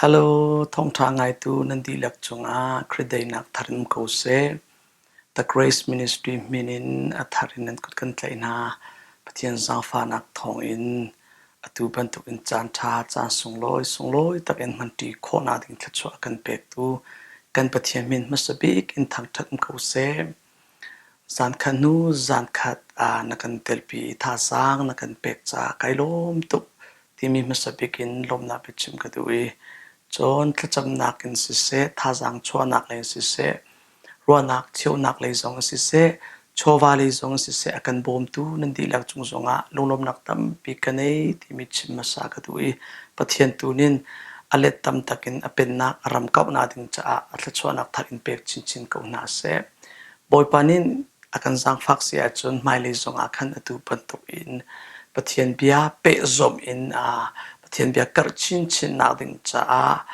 Hello, thawngṭha ngaitu nan dihlak cungah Khrih daihnak thar in um ko seh. The Grace Ministry min in a thar in nan kut kan tlaih hna. Pathian zaangfahnak thawngin atu bantukin caanṭha, caan sunglawi, sunglawi takin hmanṭi khawhnak ding thluachuah a kan pektu kan Pathian min hmasa bik in thangṭhat um ko seh. Zankhat hnu zankhat ah na kan telpi i thazaang na kan pek caah kai lawm tuk timi hmasa bik in lawmhnak biachim ka duh i cun thlacamnak in siseh, thazaang chuahnak lei in siseh, ruahnak cheuhnak lei zong in siseh, chawva lei zong in siseh a kan bawmtu nan dihlak cung zongah lunglawmhnak tampi ka nei timi chim hmasa ka duh i Pathian tu nin a let tam takin a pennak a ram kauhnak ding caah a thluachuahnak thar in pek chinchin ko hna seh. Bawipa nih a kan zaangfak si ahcun hmailei zongah khan atu bantukin Pathian bia pehzawmh in Pathian bia karh chinchinnak ding caah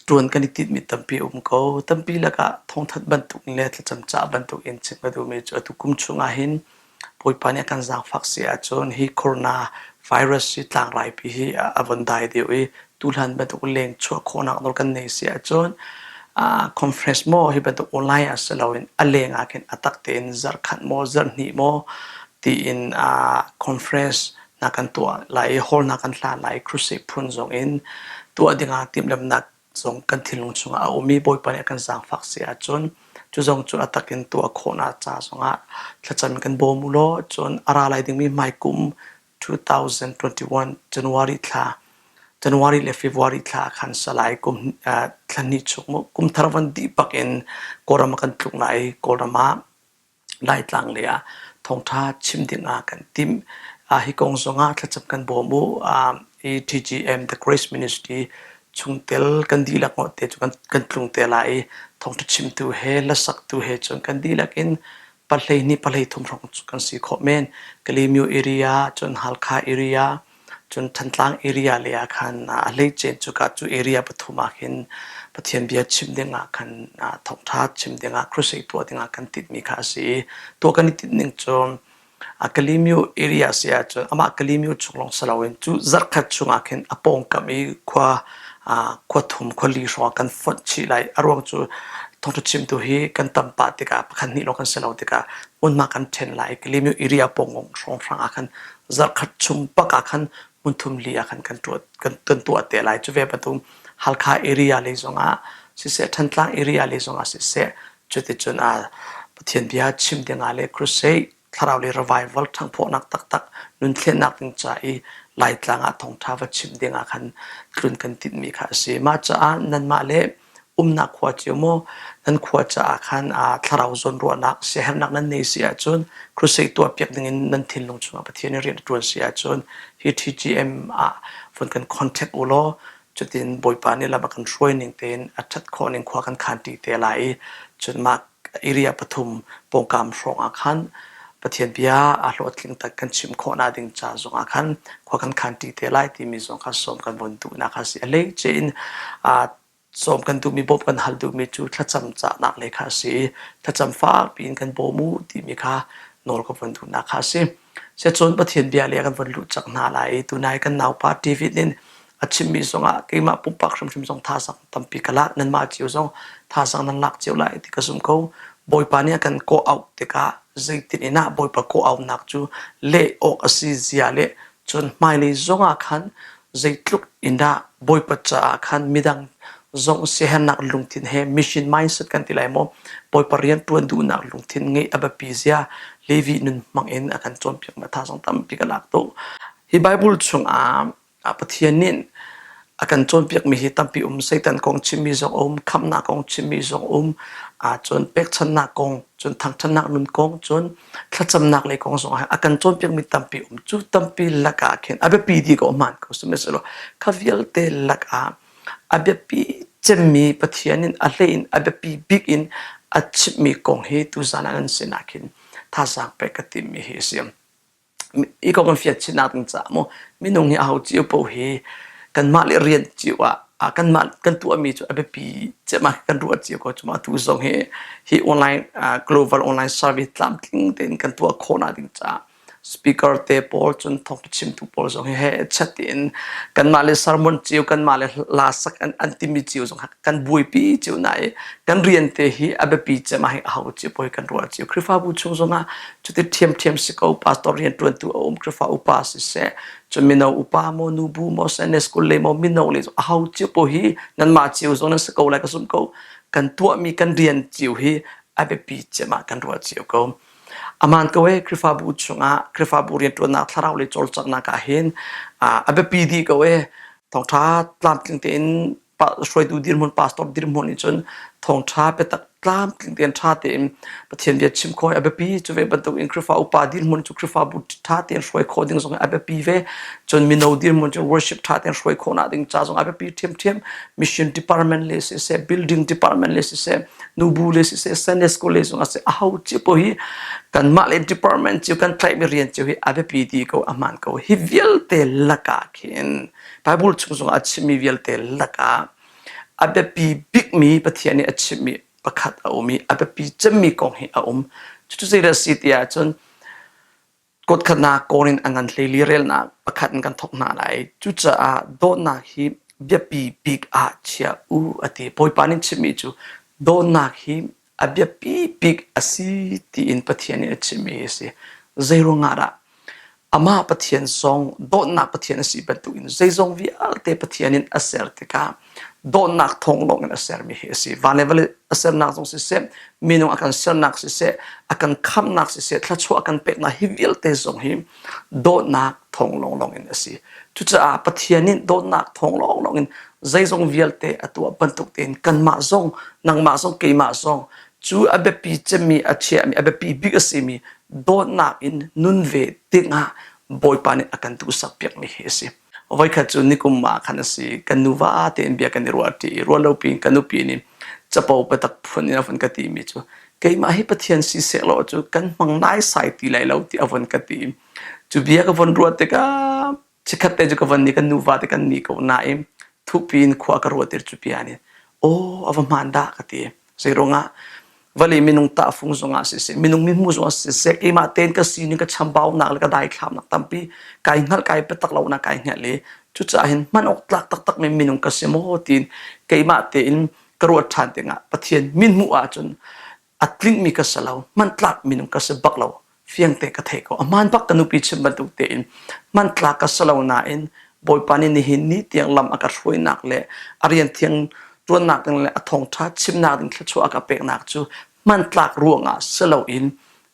ṭuan kan i tinhmi tampi a um ko. Tampi lakah thawngthanh bantuk le thlacam cah bantukin chim ka duhmi cu atu kum chungah hin Bawipa nih a kan zaangfak si ahcun hi corona virus hi tlangrai-pi hi a von dai deuh i tuhlan bantuk leng chuah khawhnak nawl kan nei si ahcun conference maw hi bantuk online ah si loin a leng ah khin a tak tein zarhkhat maw zarhhnih maw tiin conference na kan tuah lai i hall na kan hlan lai i crusade phun zong in tuah dingah timhlamhnak zong kan thinlung chungah a um i Bawipa nih a kan zaangfak si ahcun cu zong cu a tak in tuah khawhnak ca zongah thlacam kan bawm u law cun a ra lai dingmi hmaikum 2021 January thla January le February thla khan salai kum thla hnih chung mu kum thar van dih bak in Kawlram ah kan tluk lai Kawlram ah Laitlang lei ah thawngṭha chim dingah kan timh. Hi kong zongah thlacam kan bawm u. Hi TGM The Grace Ministry chungtel kan dihlak ngawt te cu kan tlung te lai i thawngṭha chimtu he hlasaktu he cun kan dihlak in pahleihnih pahleithum hrawng cu kan si khawh men. Kalaymyo area cun Halkha area Cun Thantlang area lei ah khan a hleice cuka cu area pathum ah khin Pathian bia chim dingah khan thawngṭha chim dingah crusade tuah dingah kan tinhmi kha a si i tuah kan i tinh ning cu Kalaymyo area si ahcun amah Kalaymyo chung lawng si loin cu zarhkhat chungah khin a pawngkam i khua khua thum khua li hrawng ah kan fonh chih lai. A ruang cu thawngṭha chimtu hi kan tam pah tikah pakhat hnih lawng kan si lo tikah hmunhma kan ṭhen lai. Kalaymyo area pawng hrawnghrang ah khan zarhkhat chung bak ah khan hmunthum li ah khan kan tuah kan, kan tuah te lai cu ve bantuk Halkha area lei zongah siseh Thantlang area lei zongah siseh cuticun a Pathian bia chim dingah le crusade thlarau le revival ṭhangphawhnak taktak nun thlennak ding ca i Laitlang ah thawngṭha va chim dingah khan tlun kan tinhmi kha a si. Mah caah nanmah le umnak khua cio maw nan khua caah khan thlarau zawnruahnak siaherhnak nan nei si ahcun crusade tuahpiak dingin nan thinlung chungah Pathian in rian a ṭuan si ahcun hi TGM ah vun kan contact u law cutin Bawipa nih lam a kan hruai ning tein a ṭhat khawh ning khua kan khan ṭi te lai i cun mah area pathum pawngkam hrawng ah khan Pathian bia a hlawhtling tak kan chim khawhnak ding ca zongah khan khua kan khan ṭi te lai timi zong kha sawm kan von duhnak a si. A hleice in sawm kan duhmi bawmh kan hal duhmi cu thlacam cahnak lei kha a si i thlacam fakpi in kan bawm u timi kha nawl ka von duhnak kha a si. Siacun Pathian bia le kan von luh cang hna lai i tunai kan naupa David in a chimmi zongah keimah pumpak hrimhrim zong thazaang tampi ka lak nanmah cio zong thazaang nan lak cio lai ti ka zum ko. Bawipa nih a kan kawh auh tikah zeitin in ah Bawipa kawh auhnak cu leh awk a si zia le cun hmailei zongah khan zeitluk in dah Bawipa caah khan midang zong siaherhnak lungthin he mission mindset kan ti lai maw Bawipa rian ṭuan duhnak lungthin ngeih a biapi zia Levi nun hmang in a kan cawnpiak ma thazaang tampi ka lak tuk. Hi Bible chungah Pathian nih a kan cawnpiakmi hi tampi um Satan kong chimmi zong um khamhnak kong chimmi zong um cun pekchanhnak kong cun thangṭhatnak nun kong cun thlacamnak lei kong zong a kan cawnpiakmi tampi um cu tampi lakah khin a biapi dih ko hmaan ko sihmanhsehlaw kha vialte lakah a biapi cemmi Pathian in a hlei in a biapi bik in a chimmi kong hi tuzan ah nan sinah khin thazaang pek ka timmi hi a si. Hi kong kan fian chinnak ding caah maw minung hi aho cio paoh hi kanmah le rian cio ah kanmah kan tuahmi cu a biapi cem ah kan ruah cio ko cuma tu zong hi hi online global online service tlamtling tein kan tuah khawhnak ding caah. Speaker te pawl cun thawngṭha chimtu pawl zong hi he chat tiin kanmah le sermon cio kanmah le hla sak an, an timi cio zong kan buaipi cio na i kan rian te hi a biapi cem ah hi a ho cio pawi kan ruah cio. Khrihfabu chung zongah cuti ṭhiamṭhiam si ko pastor rianṭuantu a um Khrihfa upa siseh cun mino upa maw nubu maw Sunday school le maw mino le a ho cio pawl hi nanmah cio zong nan si ko lai ka zumh ko. Kan tuahmi kan rian cio hi a biapi cem ah kan ruah cio ko. Amaan ko ee Khrihfabu chungah Khrihfabu rianṭuannak thlarau le cawlcanghnak ah hin a biapi dih ko ee. Thawngṭha tlamtling tein hruaitu dirhmun pastor dirhmun nih cun thawngṭha biatak tlamtling tein ṭha tein Pathian bia chim khawh hi a biapi. Cu ve bantuk in Khrihfa upa dirhmun cu Khrihfabu ṭha tein hruai khawh ding zong hi a biapi ve. Cun mino dirhmun cu worship ṭha tein hruai khawhnak ding ca zong a biapi ṭhiamṭhiam. Mission department le siseh, building department le siseh, nubu le siseh Sunday school le zong a ho cio po hi kanmah le department cio kan tlaihmi rian cio hi a biapi ti ko a hmaan ko hi vialte lakah khin Bible chung zong a chimmi vialte lakah a biapi bikmi Pathian nih a chimmi pakhat a um i a biapi cemmi kong hi a um cucu zeidah a si ti ahcun Kutkhatnak kawl in a ngan hleili relnak pakhat in kan thawk hna lai. Cucaah dawtnak hi biapi bik ah chia u a ti. Bawipa nih chimmi cu dawtnak hi a biapi bik a si tiin Pathian nih a chimmi a si. Zeiruangah dah amah Pathian zong dawtnak Pathian a si bantukin zeizong vialte Pathian in a ser tikah dawtnak thawng lawng in a sermi hi a si. Van le vawlei a sernak zong siseh, minung a kan sernak siseh, a kan khamhnak siseh, thluachuah a kan peknak hi vialte zong hi dawtnak thawng lawnglawng in a si. Cucaah Pathian nih dawtnak thawng lawnglawng in zeizong vialte a tuah bantuk tein kanmah zong, nangmah zong, keimah zong cu a biapi cemmi a chiahmi, a biapi bik a simi dawtnak in nun ve dingah Bawipa nih a kan duhsak piakmi hi a si. Voikhat cu nikum ah khan a si. Kan nuva tein bia kan i ruahṭi i ruahlopi in ka nupi nih capo biatak phun in a vun ka timi cu keimah hi Pathian si sehlaw cu kan hmang naisai ti lai lo ti a vun ka ti. Cu bia ka vun ruah tikah chikkhat te cu ka von ni kan nuva te kan ni ko nain thupi in khua ka ruah tir cu bia nih aw a va hmaan dah ka ti. Zeiruangah vawlei minung tahfung zongah siseh, minung mihmu zongah siseh, keimah tein ka sining ka chambaunak le ka daithlamnak tampi kai hngalh kai biatak lonak kai hngalh i cucaah hin hman awk tlak taktak mi minung ka si maw tiin keimah tein ka ruat ṭhan dingah Pathian min hmuh ahcun a tlingmi ka si lo, hmantlak minung ka si bak lo. Fiangte ka theih ko. A hmaan bak ka nupi chim bantuk tein hmantlak ka si lo nain Bawipa nih nihin ni tiang lam a ka hruainak le a rian thiang ṭuannak ding le a thawngṭha chimnak ding thluachuah a ka peknak cu hmantlak ruangah si loin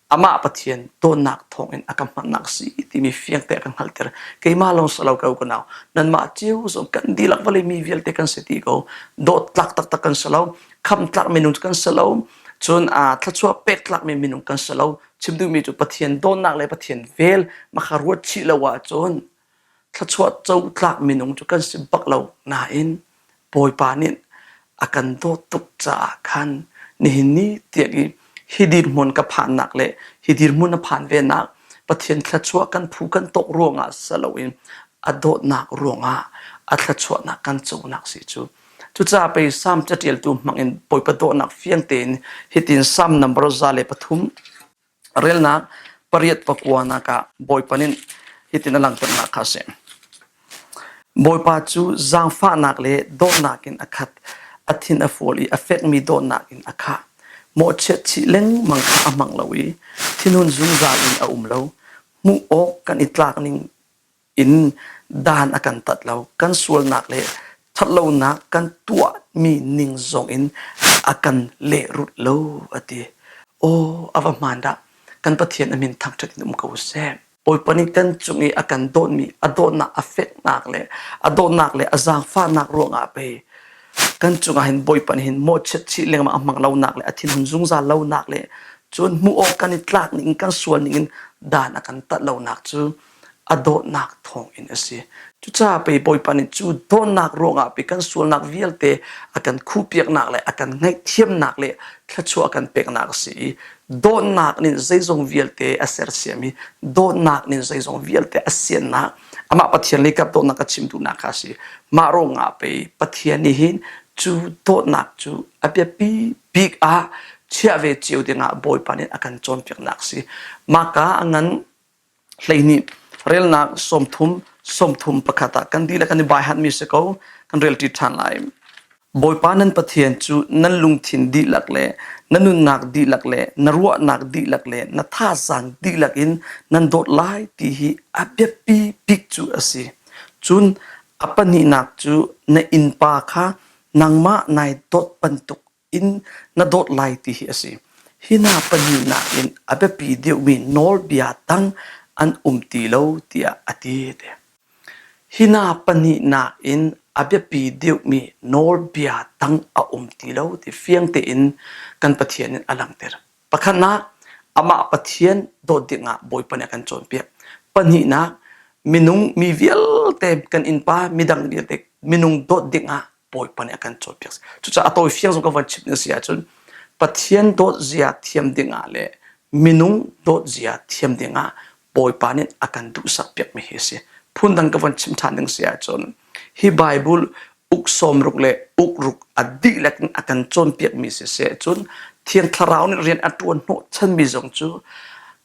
amah Pathian dawtnak thawngin a ka hmannak si timi fiangte a ka hngalhter. Keimah lawng si lo ko ka nau. Nanmah cio zong kan dihlak vawlei mi vialte kan si ti ko. Dawttlak taktak kan si lo. Khamtlak minung kan si lo. Cun thluachuah pektlakmi minung kan si lo. Chim duhmi cu Pathian dawtnak le Pathian vel makha ruat chih lo ahcun thluachuah cotlak minung cu kan si bak lo nain Bawipa nih a kan dawt tuk caah khan nihin ni tiang i hi dirhmun ka phannak le hi dirhmun a phan venak Pathian thluachuah kan phu kan tawk ruangah si loin a dawtnak ruangah a thluachuahnak kan conak si cu Cucaah pei Salm caṭialtu hmangin Bawipa dawhnak fiang tein hitin Salm nambar 103 relnak pariat pakuanak ah Bawipa nih hitin a langhternak kha a si. Bawipa cu zaangfahnak le dawtnak in a khat, a thin a fual i a fekmi dawtnak in a khah. Mawhchiat chih lengmang kha a hmang lo i thinhun zungzal in a um lo. Hmuh awk kan i tlak ning in dan a kan tat lo kan sualnak le ṭhatlonak kan tuahmi ning zong in a kan lehrulh lo a ti. Aw a va hmaan dah kan Pathian a min thangṭhat in um ko seh. Bawipa nih kan cung i a kan dawtmi a dawtnak a feknak le a dawtnak le a zaangfahnak ruangah pei kan cungah hin Bawipa nih hin mawhchiat chih lengmang a hmang lonak le a thinhun zungzal lonak le cun hmuh awk kan i tlak ning in kan sual ning in dan a kan tat lonak cu a dawtnak thawngin a si. Cucaah pei Bawipa nih cu dawtnak ruangah pei kan sualnak vialte a kan khuhpiaknak le a kan ngaihthiamnak le thluachuah a kan peknak a si i dawtnak nih zeizong vialte a sersiam i dawtnak nih zeizong vialte a siannak amah Pathian lei kap dawtnak a chim duhnak kha a si. Mah ruangah pei Pathian nih hin cu dawtnak cu a biapi bik ah chiah ve cio dingah Bawipa nih a kan cawnpiaknak a si. Mah ka a ngan. 12 relnak 30 31 ah kan dihlak kan i baihatmi si ko kan rel ṭi ṭhan lai. Bawipa nan Pathian cu nan lungthin dihlak le na nunnak dihlak le na ruahnak dihlak le na thazaang dihlak in nan dawt lai ti hi a biapi bik cu a si. Cun a pahnihnak cu na innpa kha nangmah nai dawt bantuk in na dawt lai ti hi a si. Hi hna pahnihnak in a biapi deuhmi nawlbia dang an um ti lo tiah a ti. Hi hna pahnihnak in a biapi deuhmi nawlbia dang a um ti lo ti fiang tein kan Pathian in a langhter. Pakhatnak, amah Pathian dawt dingah Bawipa nih a kan cawnpiak. Pahnihnak, minung mi vialte kan innpa midang vialte minung dawt dingah Bawipa nih a kan cawnpiak. Cucaah a tawi fiang zong ka van chim na si ahcun Pathian dawt zia thiam dingah le minung dawt zia thiam dingah Bawipa nih a kan duhsak piakmi hi a si. Phundang ka van chim ṭhan ding si ahcun hi Bible uk sawmruk le uk ruk a dihlak in a kan cawnpiakmi siseh cun Thiang Thlarau nih rian a ṭuan hnawhchanmi zong cu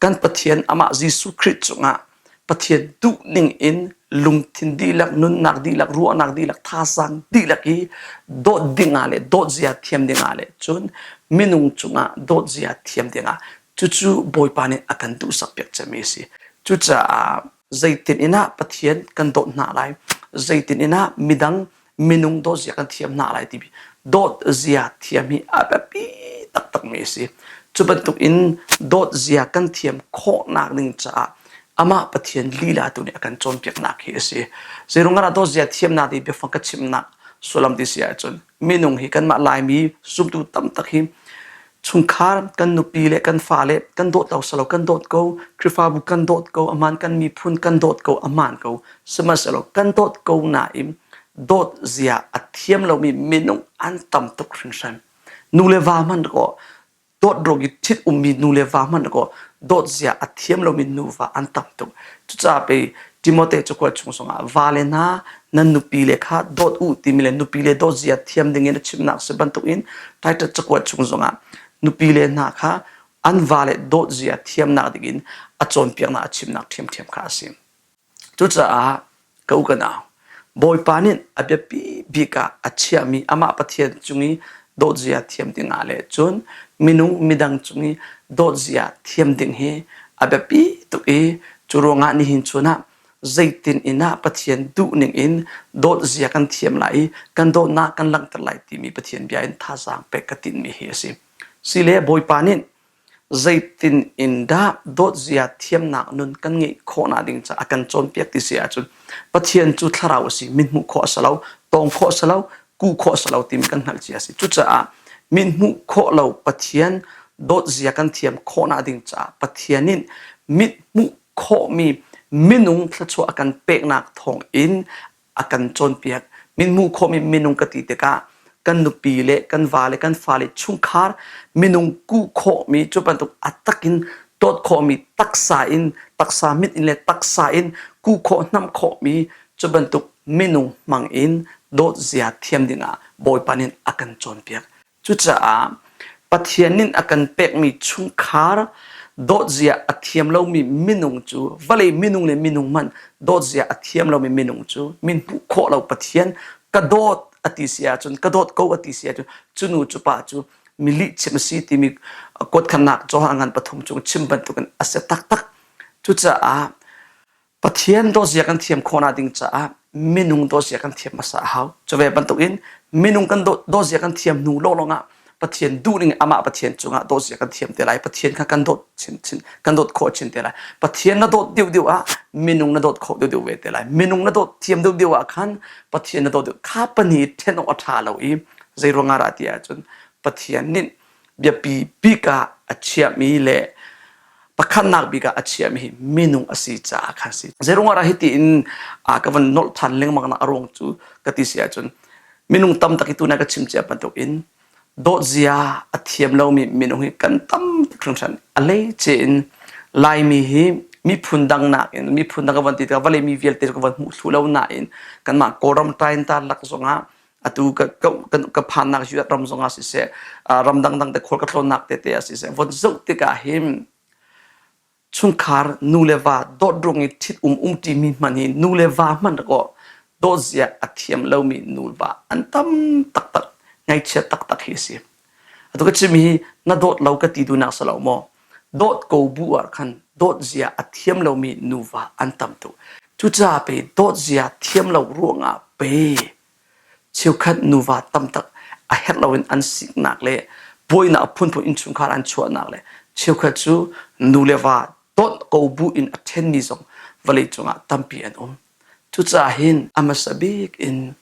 kan Pathian amah Jesuh Khrih cungah Pathian duhning in lungthin dihlak, nunnak dihlak, ruahnak dihlak, thazaang dihlak i dawt dingah le dawt zia thiam dingah le cun minung cungah dawt zia thiam dingah cucu Bawipa nih a kan duhsak piak cemmi a si. Cucaah zeitin in ah Pathian kan dawt hna lai, zeitin in ah midang minung dawt zia kan thiam hna lai timi dawt zia thiam hi a biapi taktakmi a si. Cu bantuk in dawt zia kan thiam khawhnak ding caah amah Pathian lila tu nih a kan cawnpiaknak hi a si. Zeirung ah dawt zia thiamnak ti biafang ka chimnak sullam ti si ahcun minung hi kanmah Laimi zumtu tamtak hi chungkhar kan nupi le kan fale kan dawt lo salo kan dawt ko Khrihfabu kan dawt ko aman kan miphun kan dawt ko aman ko sihmanhsehlaw kan dawt ko nain dawt zia a thiam lomi minung an tam tuk hringhran nu le va hmanh kaw dawt rog i ṭhit ummi nu le va hmanh kaw dawt zia a thiam lomi nuva an tam tuk cucaah pei Timote cakuat chung zongah vale hna nan nupi le kha dawt u timi le nupi le dawt zia thiam dingin a chimnak si bantukin Titus cakuat chung zongah nupi le hna kha an vale dawt zia thiamnak dingin a cawnpiaknak a chimnak ṭhiamṭhiam kha a si. Cucaah ka u ka nau, Bawipa nih a biapi bik ah a chiahmi amah Pathian cung i dawtzia thiam dingah le cun minung midang cung i dawtzia thiam ding hi a biapi tuk i cu ruangah nihin chun ah zeitin in ah Pathian duhning in dawtzia kan thiam lai i kan dawtnak kan langhter lai timi Pathian bia in thazaang pek ka tinhmi hi a si. Sile Bawipa nih zeitin in dah dawtzia thiamnak nun kan ngeih khawhnak ding caah a kan cawnpiak ti si ahcun Pathian cu thlarau a si min hmuh khawh a si lo tawng khawh a si lo kuh khawh a si lo timi kan hngalh cia a si cucaah min hmuh khawh lo Pathian dawtzia kan thiam khawhnak ding caah Pathian in mit hmuh khawhmi minung thluachuah a kan peknak thawng in a kan cawnpiak. Min hmuh khawhmi minung ka ti tikah kan nupi le kan va le kan fale chungkhar minung kuh khawhmi cu bantuk a tak in dawt khawhmi taksa in taksa mit in le taksa in kuh khawh hnamh khawhmi cu bantuk minung hmang in dawt zia thiam dingah Bawipa nih a kan cawnpiak. Cucaah Pathian nih a kan pekmi chungkhar dawtzia a thiam lomi minung cu vawlei minung le minung hmanh dawtzia a thiam lomi minung cu min hmuh khawh lo Pathian ka dawt a ti si ahcun ka dawt ko a ti si ahcun cu nu cu pa cu mi lihchim a si timi kuatkhannak Johan ngan pathum chung chim bantukin a si taktak. Cucaah Pathian dawtzia kan thiam khawhnak ding caah minung dawtzia kan thiam hmasa a hau. Cu ve bantukin minung kan dawtzia kan thiam hnu lawnglawng ah Pathian duhning amah Pathian cungah dawtzia kan thiam te lai. Pathian kha kan dawt chinchin kan dawt khawh chin te lai. Pathian na dawt deuhdeuh ah minung na dawt khawh deuhdeuh ve te lai. Minung na dawt thiam deuhdeuh ah khan Pathian na dawt deuh. Kha pahnih ṭhen awk a ṭha lo i zei ruangah dah ti ahcun Pathian nih biapi bik ah a chiahmi le pakhatnak bik ah a chiahmi hi minung a si caah khan si. Zeiruangah dah hiti in ka van nolh than lengmang nak a ruang cu ka ti si ahcun minung tam tak i tuna ka chim cia bantuk in dawtzia a thiam lomi minung hi kan tam tuk hringhran. A hleice in Laimi hi miphun dang nakin miphun dang ka van ti tikah vawlei mi vialte ka van hmuh thlu lo nain kanmah Kawlram tain ta lak zongah atu ka ka phannak US ram zongah siseh ram dangdang te khual ka tlawnnak tete ah siseh von zoh tikah hin. Chungkhar nu le va dawt ruang i ṭhit um um ṭimi hmanh hi nu le va hmanh rak dawt zia a thiam lomi nu va an tam taktak ngaihchia taktak hi a si. Atu ka chim hi na dawt lo ka ti duhnak si lo maw? Dawt ko bu ah khan dawt zia a thiam lomi nuva an tam tuk. Cucaah pe dawt zia thiam lo ruangah pe cheukhat nuva tam tak a herh loin an siknak le buainak a phunphun innchungkhar an chuahnak le cheukhat cu nu le va dawt ko bu in a ṭhenmi zong vawlei cungah tampi an um. Cucaah hin a hmasa bik in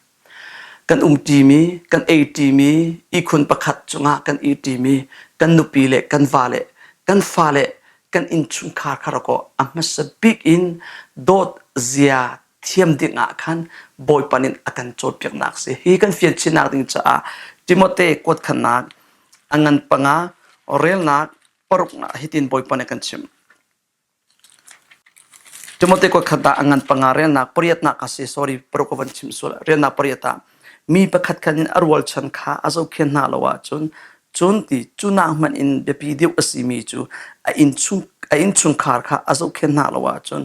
kan umṭimi, kan eiṭimi, ihkhun pakhat cungah kan ihṭimi kan nupi le kan vale, kan fale, kan innchungkhar kha rak aw a hmasa bik in dawt zia thiam ding ah khan Bawipa nih a kan cawnpiaknak si. Hi kan fian chinnak ding caah Timote kuatkhannak a ngan panga relnak paruknak hitin Bawipa nih a kan chimh. Timote kuatkhat ah a ngan panga relnak pariatnak a si sorry paruk ka van chim sual relnak pariat ah mi pakhat khan in a rualchan kha a zohkhen hna lo ahcun cun ti cu nak hmanh in biapi deuh a simi cu a innchung a innchungkhar kha a zohkhen hna lo ahcun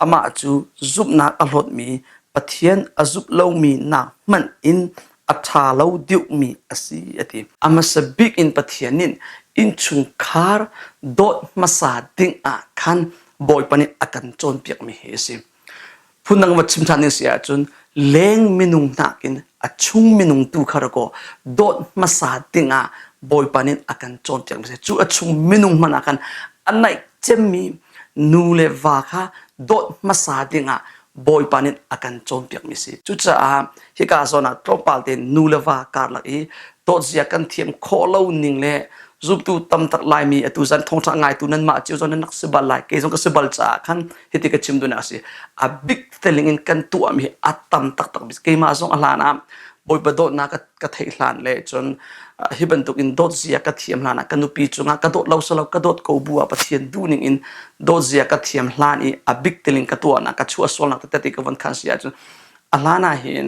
amah cu zumhnak a hlawtmi Pathian a zumh lomi nak hmanh in a ṭha lo deuhmi a si a ti. A hmasa bik in Pathian nih innchungkhar dawt hmasa ding ah khan Bawipa nih a kan cawnpiakmi hi a si. Phundang va chim ṭhan ding si ahcun leng minung nakin a chung minung tu kha rakaw dawt hmasa ding ah Bawipa nih a kan cawnpiakmi a si. Cu a chung minung hmanh ah khan a naih cemmi nu le va kha dawt hmasa ding ah Bawipa nih a kan cawnpiakmi si. Cucaah hika zawn ah tlawmpal tein nu le va karlak i dawtzia kan thiam khawh lo ning le zumtu tam tak Laimi atu zan thawngṭha ngaitu nanmah cio zong nan rak si bal lai kei zong ka si bal caah khan hiti ka chim duhnak a si. A big feeling in kan tuahmi hi a tam taktak keimah zong a hlan ah Bawipa dawtnak ka theih hlan le cun hi bantuk in dawt zia ka thiam hlan ah ka nupi cungah ka dawt lo salo ka dawt ko bu ah Pathian duhning in dawt zia ka thiam hlan i a big tiling ka tuahnak ka chuah sualnak tete ka von khan si ahcun a hlan ah hin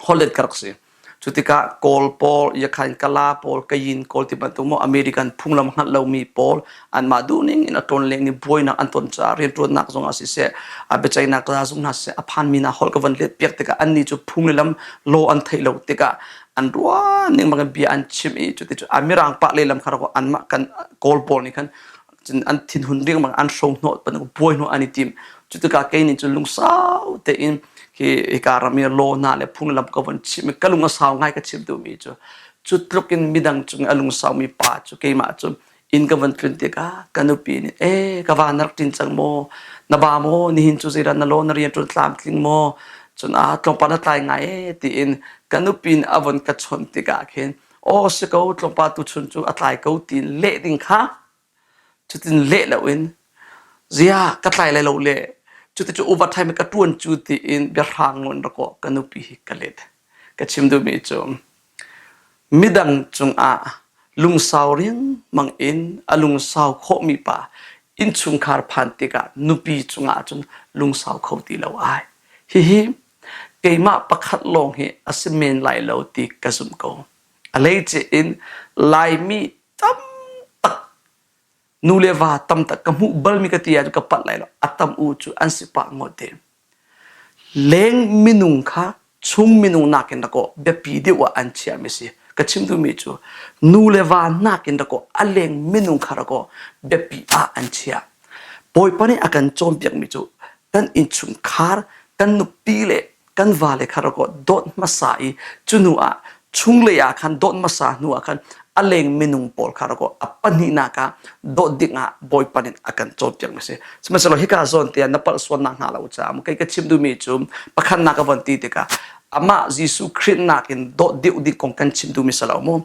hollet ka rak si. Cu tikah Kawl pawl, Yakhain Kala pawl, Kayin Kawl ti bantuk maw American phunglam hngalh lomi pawl anmah duhning in a ṭawnleng i buainak an ton caah rianṭuannak zongah siseh, a biaceihnak ca zong hna siseh, a phanmi hna holh ka von let piak tikah annih cu phung le lam law an theih lo tikah an ruah ning bangin bia an chim i cuti cu a mirang pah lehlam kha rak anmah kan Kawl pawl nih khan cun an thinhun riangmang an hro hnawh bantuk buai hnawh an i tim cu tikah kei nih cun lungsau tein hi hika ram i law hna le phunglam ka von chim i ka lung a sau ngai ka chim duhmi cu cu tluk in midang cung a lungsau mi pa cu keimah cu inn ka von tlun tikah ka nupi nih e ka va na rak ṭin cang maw na ba maw nihin cu zeidah na law na rian ṭuan tlamtling maw cun a tlawmpal na tlai ngai e tiin ka nupi nih a von ka chawnh tikah khin aw si ko tlawmpal tuchun cu a tlai ko tiin leh ding kha Cutin leh loin ziah ka tlai lai lo le cuti cu overtime ka ṭuan cu tiin biahrang nawn rak aw ka nupi hi ka let. Ka chim duhmi cu midang cungah lungsau riangmang in a lungsau khawhmi pa innchungkhar phan tikah nupi cungah cun lungsau kho ti lo ai. Hihi keimah pakhat lawng hi a si men lai lo ti ka zumh ko. A hleice in Laimi tam tak nu le va tam tak ka hmuh balmi ka ti ahcun ka palh lai lo a tam u cu an si pah ngawt te leng minung kha chung minung nakin dakaw biapi deuh ah an chiahmi si ka chim duhmi cu nu le va nakin dakaw a leng minung kha dakaw biapi ah an chiah Bawipa nih a kan cawnpiakmi cu kan innchungkhar kan nupi le kan vale kha rak dawt hmasa i cu hnu ah chunglei ah khan dawt hmasa hnu ah khan a leng minung pawl kha rak a pahnihnak ah dawt ding ah Bawipa nih a kan cawnpiak mi si sihmanhsehlaw hika zawn te ah na palh sualnak hnga lo caah kei ka chim duhmi cu pakhatnak ka von ti tikah amah Jesuh Khrih nakin dawt deuh ding kong kan chim duhmi si lo mu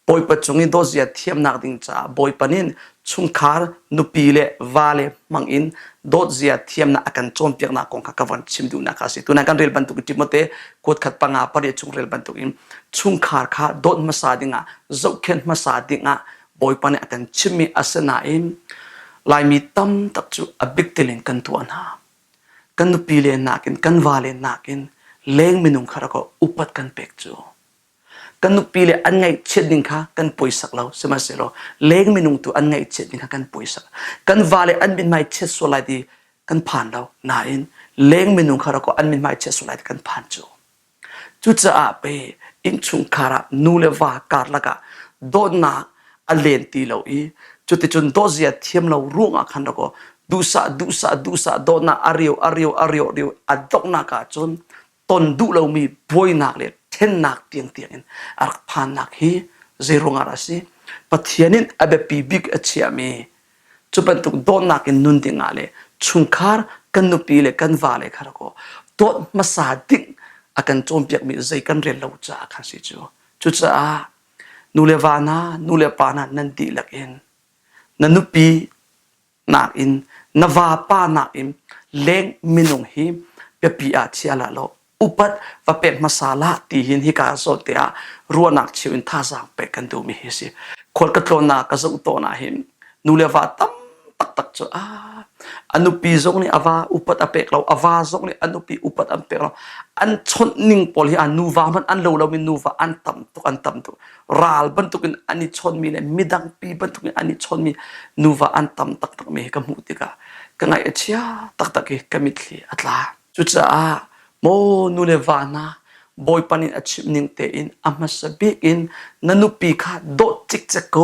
Bawipa cung i dawtzia thiamnak ding caah Bawipa nih chungkhar nupi le vale hmang in dawtzia thiamnak a kan cawnpiaknak kong kha ka von chim duhnak kha a si. Tunan kan rel bantuk in Timote kuat khat panga pariat chung rel bantuk in chungkhar kha dawt hmasa dingah zohkhenh hmasa dingah Bawipa nih a kan chimmi a si nain Laimi tam tak cu a bik telin kan tuah hna. Kan nupi le nakin kan vale nakin leng minung kha rak upat kan pek cu. Kan nupi le an ngaihchiat ning kha kan poisak lo. Sihmanhsehlaw leng minung tu an ngaihchiat ning kha kan poisak. Kan vale an mithmai chiat sual lai ti kan phan lo. Nain leng minung kha rak an mithmai chiat sual lai ti kan phan cu. Cucaah pei innchungkhar ah nu le va karlak ah dawtnak a len ti lo i cuticun dawtzia thiam lo ruangah khan rak aw duhsah duhsah duhsah dawtnak a rio a rio a rio rio a donghnak ah cun ton duh lomi buainak le ṭhennak tiangtiang in a rak phannak hi zei ruangah dah a si? Pathian in a biapi bik a chiahmi Cu bantuk dawtnak in nun dingah le chungkhar kan nupi le kan vale kha rak aw dawt hmasa ding a kan cawnpiakmi zei kan rel lo caah khan si cu. Cucaah nu le va hna, nu le pa hna nan dihlak in na nupi nakin na vapa nakin leng minung hi biapi ah chia hlah law upat va pek hmasa lah ti hin hika zawn te ah ruahnak cheu in thazaang pek kan duhmi hi si. Khual ka tlawnnak ka zoh tawn ah hin nu le va tam taktak cu a a nupi zong nih a va upat a pek lo a va zong nih a nupi upat an pek lo an chawnh ning pawl hi a nuva hmanh an lo lomi nuva an tam tuk an tam tuk ral bantukin an i chawnmi le midang pi bantukin an i chawnmi nuva an tam taktak mi hi ka hmuh tikah ka ngaih a chia taktak i ka mitthli a tla. Cucaah maw nu le va hna, Bawipa nih a chimh ning tein a hmasa bik in na nupi kha dawt cikcek ko.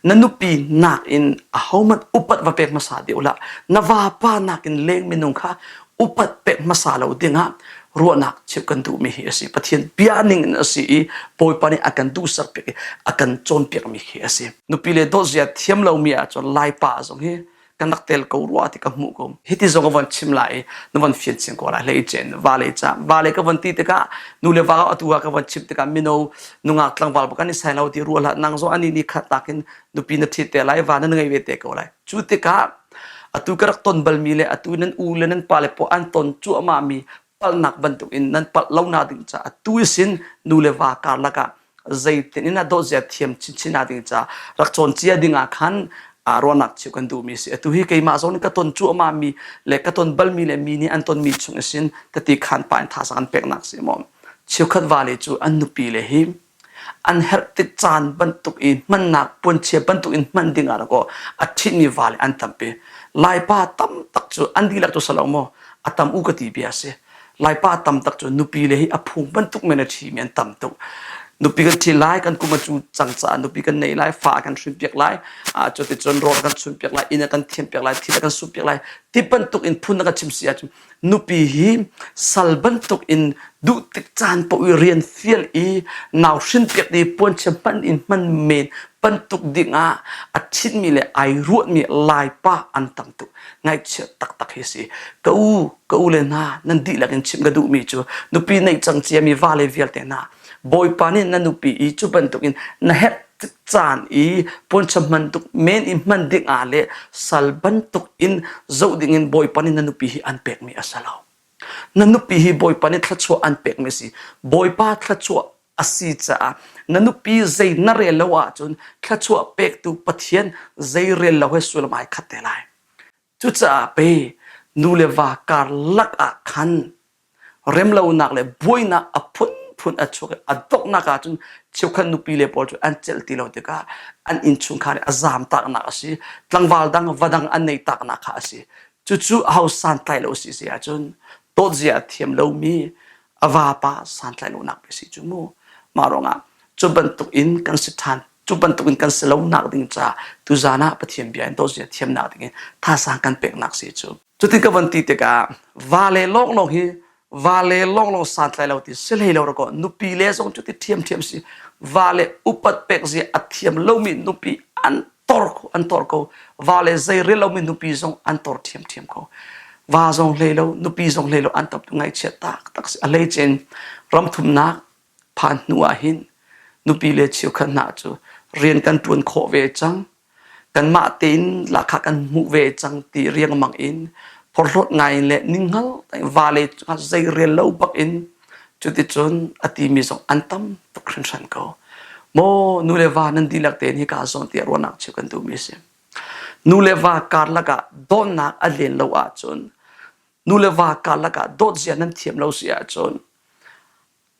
Na nupi nakin ahohmanh upat va pek hmasa dih u hlah. Na vapa nakin leng minung kha upat pek hmasa lo dingah ruahnak chimh kan duhmi hi a si. Pathian bia ning in a si i Bawipa nih a kan duhsak piak i a kan cawnpiakmi khi a si. Nupi le dawtzia thiam lomi ahcun Laipa zong hi kan rak tel ko rua ti ka hmuh ko. Hiti zong ka von chim lai i na von fian chin ko lai hlei cen vale ca vale ka von ti tikah nu le va atu ah ka von chim tikah mino nungak tlangval bak an i sai lo ti ruah hlah nang zong ani ni khat takin nupi na ṭhit te lai va na ngei ve te ko lai cu tikah atu ka rak ton balmi le atu nan u le nan pa le pawl an ton cuahmah mi palhnak bantuk in nan palh lo na ding caah tu sin nu le va karlak ah zeitin in a dawtzia thiam chinchin na ding ca rak cawn cia ding ah khan ruahnak cheu kan duhmi si atu hi keimah zong nih ka ton cuahmah mi le ka ton balmi le mi nih an tonmi chung isin tati khan pa in thazaang an peknak si maw cheukhat vale cu an nupi le hi an herh tik caan bantuk i hmannak puanchia bantuk in hman ding ah dakaw a ṭhitmi vale an tampi. Laipa tam tak cu an dihlak cu salo maw a tam u ka ti bia a si. Laipa tam tak cu nupi le hi a phung bantuk men a ṭhimi an tam tuk. Nupi kan ṭhi lai, kan kum a cu cang caah nupi kan nei lai, fa kan hrinpiak lai, cuticun rawl kan chunpiak lai, inn a kan thianpiak lai, thil a kan sumpiak lai, ti bantuk in phun a kan chim si ahcun Nupi hi sal bantuk in duh tik caan paoh i rian fial i nau hrinpiak i puanchia hman in hman men bantuk dingah a ṭhitmi le ai ruahmi Laipa an tam tuk. Ngaihchia taktak hi si. Ka u, ka u le hna, nan dihlak in chimh ka duhmi cu nupi neih cang ciami vale vialte hna, Bawipa nih na nupi i cu bantukin na herh caan i puanchia hman tuk men i hman ding ah le sal bantuk in zoh ding in Bawipa nih na nupi hi an pekmi a si lo. Na nupi hi Bawipa nih thluachuah an pekmi a si. Bawipa thluachuah a si caah na nupi zei na rel lo ahcun thluachuah pektu Pathian zei rel lo he sullam ai khat te lai. Cucaah pei nu le va karlak ah khan remlonak le buainak a phunphun a chuak i a donghnak ahcun cheukhat nupi le pawl cu an celh ti lo tikah an innchungkhar i a zaamtaknak a si tlangval dang va dang an nei taknak kha a si cucu aho santlai lo si si ahcun dawtzia a thiam lomi a vapa santlai lonak pe si cu mu mah ruangah cu bantuk in kan si ṭhan cu bantuk in kan si lonak ding caah tuzaan ah Pathian bia in dawtzia thiamnak ding in thazaang kan peknak si cu Cutin ka van ti tikah vale lawnglawng hi vale lawnglawng santlai lo ti si hlei lo rakaw nupi le zong cuti ṭhiamṭhiam si vale upat pek zia a thiam lomi nupi an tor ko an tor ko vale zei rel lomi nupi zong an tor ṭhiamṭhiam ko va zong hlei lo nupi zong hlei lo an tam tu ngaihchiat taktak si a hleicin ramthumnak phan hnu ah hin nupi le cheukhat hna cu rian kan ṭuan khawh ve cang kanmah tein lahkhah kan hmuh ve cang ti riangmang in phorhlawt ngai in le ninghngal vale zei rel lo bak in cuticun a timi zong an tam tuk hringhran ko. Maw nu le va nan dihlak tein hika zawn tiah ruahnak cheu kan duhmi a si. Nu le va karlak ah dawtnak a len lo ahcun nu le va karlak ah dawt zia nan thiam lo si ahcun.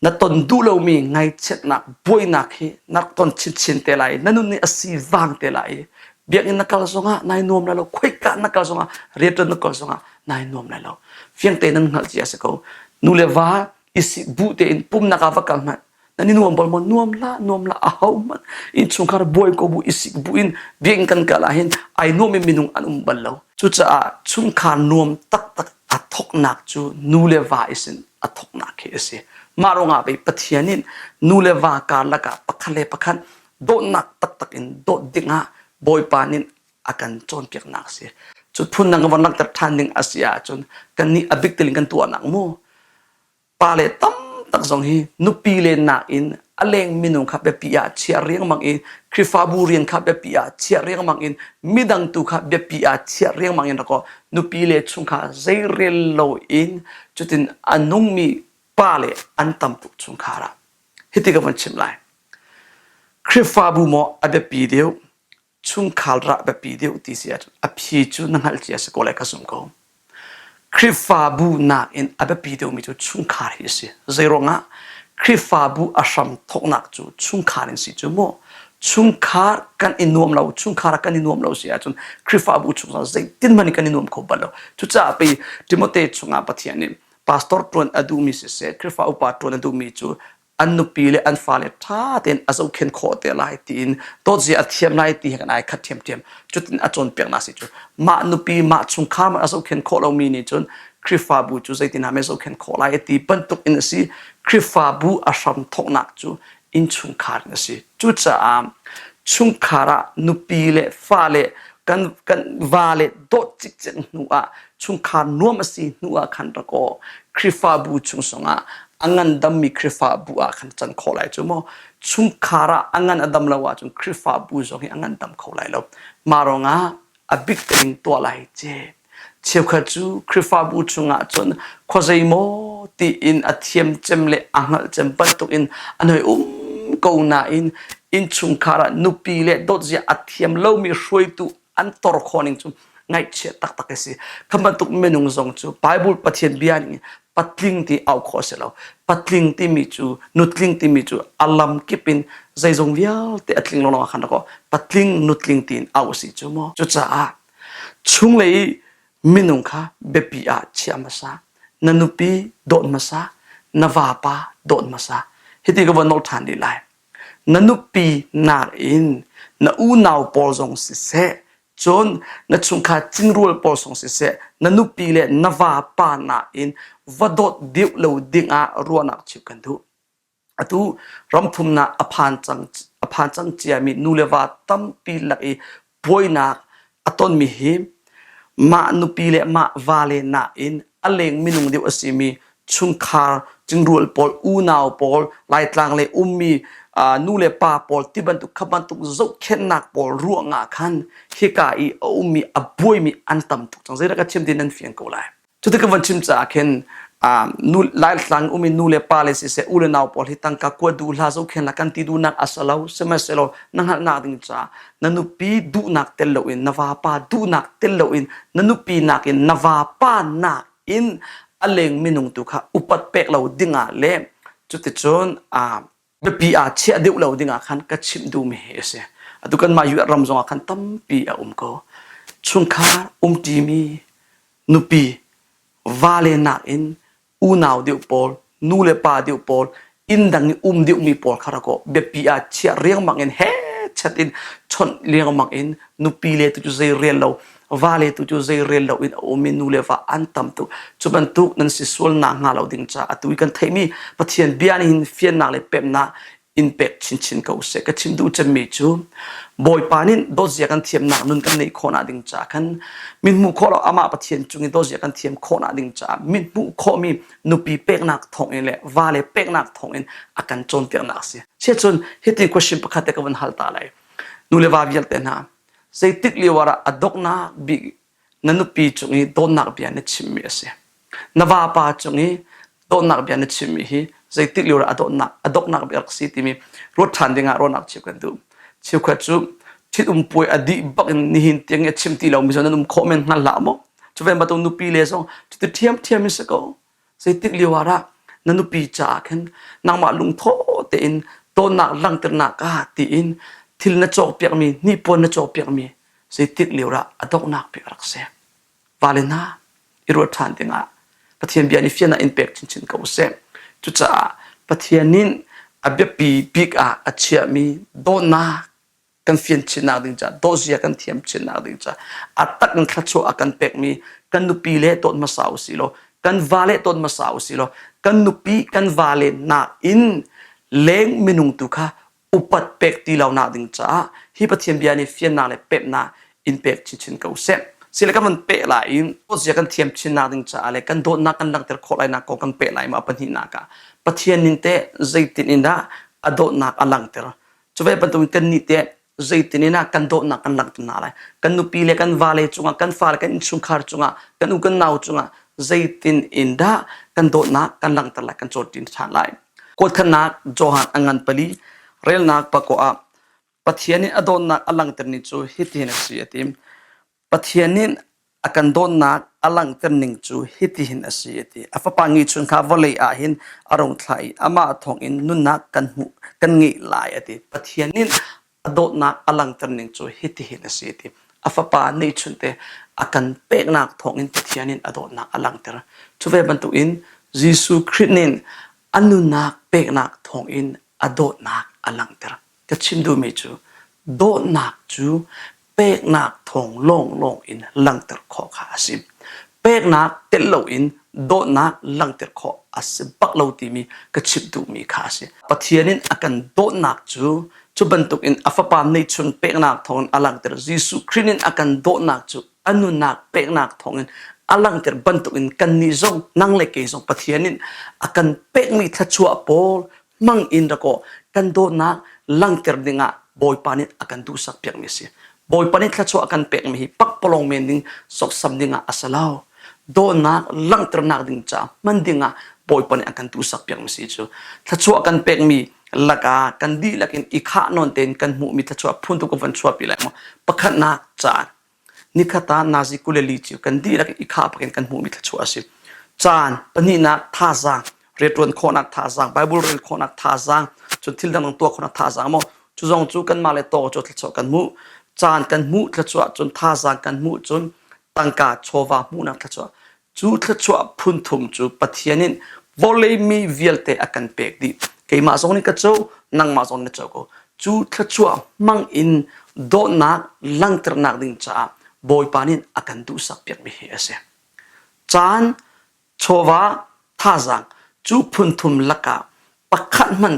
Na ton duh lomi ngaihchiatnak, buainak hi na rak ton chinchin te lai. Na nun nih a si vang te lai. Biakinn na kal zongah nai nuam lai lo, khoika na kal zongah, rianṭuan na kal zongah nai nuam lai lo. Fiang tein nan hngalh cia a si ko. Nu le va i si bu tein pumnak ah va kal hmanh nan i nuam bal maw? Nuam hlah, nuam hlah, ahohmanh innchungkhar buai ko bu i sik bu in biakinn kan kal ahhin ai nuam in minung an um bal lo. Cucaah chungkhar nuam taktak a thawknak cu nu le va i sin a thawknak khi a si. Mah ruangah pei Pathian in nu le va karlak ah pakhat le pakhat dawtnak taktak in dawt dingah Bawipa nih a kan cawnpiaknak a si. Cu phun dang van langhter ṭhan ding a si ahcun kannih a bik telin kan tuahnak mu pale tamtak zong hi nupi lennak in a leng minung kha biapi ah chiah riangmang in Khrihfabu rian kha biapi ah chiah riangmang in midang tu kha biapi ah chiah riangmang in rakaw nupi le chungkhar zeirel lo in cutin a nungmi pale an tam tuk chungkhar ah hiti ka van chim lai Khrihfabu maw a biapi deuh chungkhar rah biapi deuh ti si ahcun a phi cu na hngalh cia si ko lai ka zumh ko. Khrihfabu nakin a biapi deuhmi cu chungkhar hi a si. Zeiruangah Khrihfabu a hram thawknak cu chungkhar in si cu mu. Chungkhar kan i nuam lo, chungkhar ah kan i nuam lo si ahcun Khrihfabu chung zeitin hmanh in kan i nuam kho bal lo. Cucaah pei Timote chungah Pathian nih pastor ṭuan a duhmi siseh, Khrihfa upa ṭuan a duhmi cu an nupi le an fale ṭha tein a zohkhenh khawh te lai tiin dawtzia a thiam lai ti he kan ai khat ṭhiamṭhiam. Cutin a cawnpiaknak si cu mah nupi mah chungkhar a zohkhenh khawh lomi nih cun Khrihfabu cu zeitin ah meh zohkhenh khawh lai ti bantuk in a si. Khrihfabu a hram thawknak cu innchungkhar in a si. Cucaah chungkhar ah nupi le fale kan kan va le dawt cikcek hnu ah chungkhar nuam a si hnu ah khan rak aw Khrihfabu chung zongah a ngandammi Khrihfabu ah khan can khawh lai cu maw chungkhar ah a ngan a dam lo ahcun Khrihfabu zong hi a ngandam kho lai lo mah ruangah a bik tein tuah lai ce cheukhat cu Khrihfabu chungah cun khuazei maw tiin a thiam cem le a hngalh cem bantukin an hoi um ko nain innchungkhar ah nupi le dawtzia a thiam lomi hruaitu an tor khawh ning cu ngaihchia taktak a si. Kha bantuk minung zong cu Bible Pathian bia ning patling ti au khawh a si lo. Patling timi cu nutling timi cu a lam kip in zeizong vialte a tling lawng khan rak patling nutling tiin au a si cu maw. Cucaah chunglei minung kha biapi ah chia hmasa. Na nupi dawt hmasa, na vapa dawt hmasa. Hiti ka von nol ṭhan dih lai. Na nupi nakin na unau pawl zong siseh, cun na chungkhar cingrual pawl zong siseh, na nupi le na vapa nakin va dawt deuh lo dingah ruahnak chimh kan duh. Atu ramthumnak a phan cang, a phan cang ciami nu le va tampi lak i buainak a tonmi hi mah nupi le mah vale nakin a leng minung deuh a simi chungkhar cingrual pawl unau pawl laitlang le ummi nu le pa pawl ti bantuk kha bantuk zohkhenhnak pawl ruangah khan hika i a ummi a buaimi an tam tuk cang zeidah ka chim ti nan fiang ko lai Cuti ka van chim caah khin nu Laitlang um in nu le pa le siseh u le nau pawl hi tangka kuat duh hlah zohkhen la kan ti duhnak a si lo sihmanhsehlaw na hngalhnak ding caah na nupi duhnak tel loin na vapa duhnak tel loin na nupi nakin na vapa nakin a leng minung tu kha upat pek lo dingah le cuticun biapi ah chiah deuh lo dingah khan ka chimh duhmi hi a si. Atu kanmah US ram zongah khan tampi a um ko. Chungkhar umṭimi nupi, vale nakin unau deuh pawl, nu le pa deuh pawl, inn dang i um deuhmi pawl kha rak aw biapi ah chiah riangmang in hechet in chawnh riangmang in nupi le tu cu zei rel lo vale tu cu zei rel lo in a um i nu le va an tam tuk cu bantuk nan si sual nak hnga lo ding caah atu i kan theihmi Pathian bia nih hin fiannak le pemnak in pek chinchin ko seh ka chim duh cemmi cu Bawipa nih dawtzia kan thiamnak nun kan neih khawhnak ding caah khan min hmuh khawh lo amah Pathian cung i dawtzia kan thiam khawhnak ding caah min hmuh khawhmi nupi peknak thawngin le vale peknak thawngin a kan cawnpiaknak a si. Siacun hitin question pakhat te ka van hal ta lai. Nu le va vialte hna zeitik lio ah a donghnak bik na nupi cung i dawtnak bia na chimmi a si. Na vapa cung i dawtnak bia na chimmi hi zeitik lio ah a dawtnak a donghnak bik a rak si timi ruat ṭhan dingah ruahnak chim kan duh. Cheukhat cu ṭhitum puai a dih bak in nihin tiang i a chim ti lomi zong nan um khawh men hngal hlah maw? Cu ve bantuk nupi le zong cuti ṭhiamṭhiam in si ko. Zeitik lio ah dah? Na nupi caah khin nangmah lungtho tein dawtnak langhternak ah tiin thil na cawkpiakmi, hnipuan na cawkpiakmi zeitik lio dah a donghnak bik a rak si. Vale hna, i ruat ṭhan dingah Pathian bia nih fiannak in pek chinchin ko seh. Cucaah Pathian nih a biapi bik ah a chiahmi dawtnak kan fian chinnak ding caah dawtzia kan thiam chinnak ding caah a tak in thluachuah a kan pekmi kan nupi le dawt hmasa u si law kan vale dawt hmasa u si law kan nupi kan vale nakin leng minung tu kha upat pek ti lo nak ding caah hi Pathian bia nih fiannak le pemhnak in pek chinchin ko seh. Sile kan van peh lai in zia kan thiam chinnak ding caah le kan dawtnak kan langhter khawh lai nak kong kan peh lai ma pahnihnak ah Pathian nin teh zeitin in dah a dawtnak a langhter. Cu ve bantukin kan nih teh zeitin in ah kan dawtnak kan langhter hna lai. Kan nupi le kan vale cungah kan fale kan innchungkhar cungah kan u kan nau cungah zeitin in dah kan dawtnak kan langhter lai kan cawnṭin ṭhan lai. Kawlthannak Johan a ngan pali relnak pakua ah Pathian nih a dawtnak a langhter ni cu hitihin a si a ti. Pathian nih a kan dawtnak a langhter ning cu hitihin a si a ti. A fapa ngeihchun kha vawlei ah hin a rung thlah i amah thawngin nunnak kan hmuh kan ngeih lai a ti. Pathian nih a dawtnak a langhter ning cu hitihin a si ti. A fapa neihchunte a kan peknak thawngin Pathian in a dawtnak a langhter. Cu ve bantukin Jesuh Khrih nih a nunnak peknak thawngin a dawtnak a langhter. Ka chim duhmi cu dawtnak cu peknak thawng lawnglawng in langhter khawh kha a si. Peknak telh loin dawtnak langhter khawh a si bak lo timi ka chimh duhmi kha a si. Pathian in a kan dawtnak cu cu bantukin a fapa neihchun peknak thawngin a langhter. Jesuh Khrih in a kan dawtnak cu a nunnak peknak thawngin a langhter bantukin kannih zong nang le kei zong Pathian in a kan pekmi thluachuah pawl hmang in dakaw kan dawtnak langhter dingah Bawipa nih a kan duhsak piakmi a si. Bawipa nih thluachuah a kan pekmi hi pakpalawng men ding sawksam dingah a si lo. Dawtnak langhternak ding caah hman dingah Bawipa nih a kan duhsak piakmi si cu. Thluachuah kan pekmi lakah kan dihlak in i khah nawn tein kan hmuhmi thluachuah phun tu ka van chuahpi lai maw? Pakhatnak caan Nikhat ah nazi kuleli cu kan dihlak i khah bak in kan hmuhmi thluachuah a si. Caan pahnihnak thazaang, rianṭuan khawhnak thazaang, Bible rel khawhnak thazaang, cun thil dangdang tuah khawhnak thazaang maw cu zong cu kanmah le taw cu thluachuah kan hmuh. Caan kan hmuh thluachuah cun thazaang kan hmuh cun tangka chawva hmuhnak thluachuah Cu thluachuah phun thum cu Pathian in vawlei mi vialte a kan pek dih. Keimah zong nih ka co, nangmah zong na co ko. Cu thluachuah hmang in dawtnak langhternak ding caah Bawipa nih a kan duhsak piakmi hi a si. Caan, chawva, thazaang cu phun thum lakah pakhat hmanh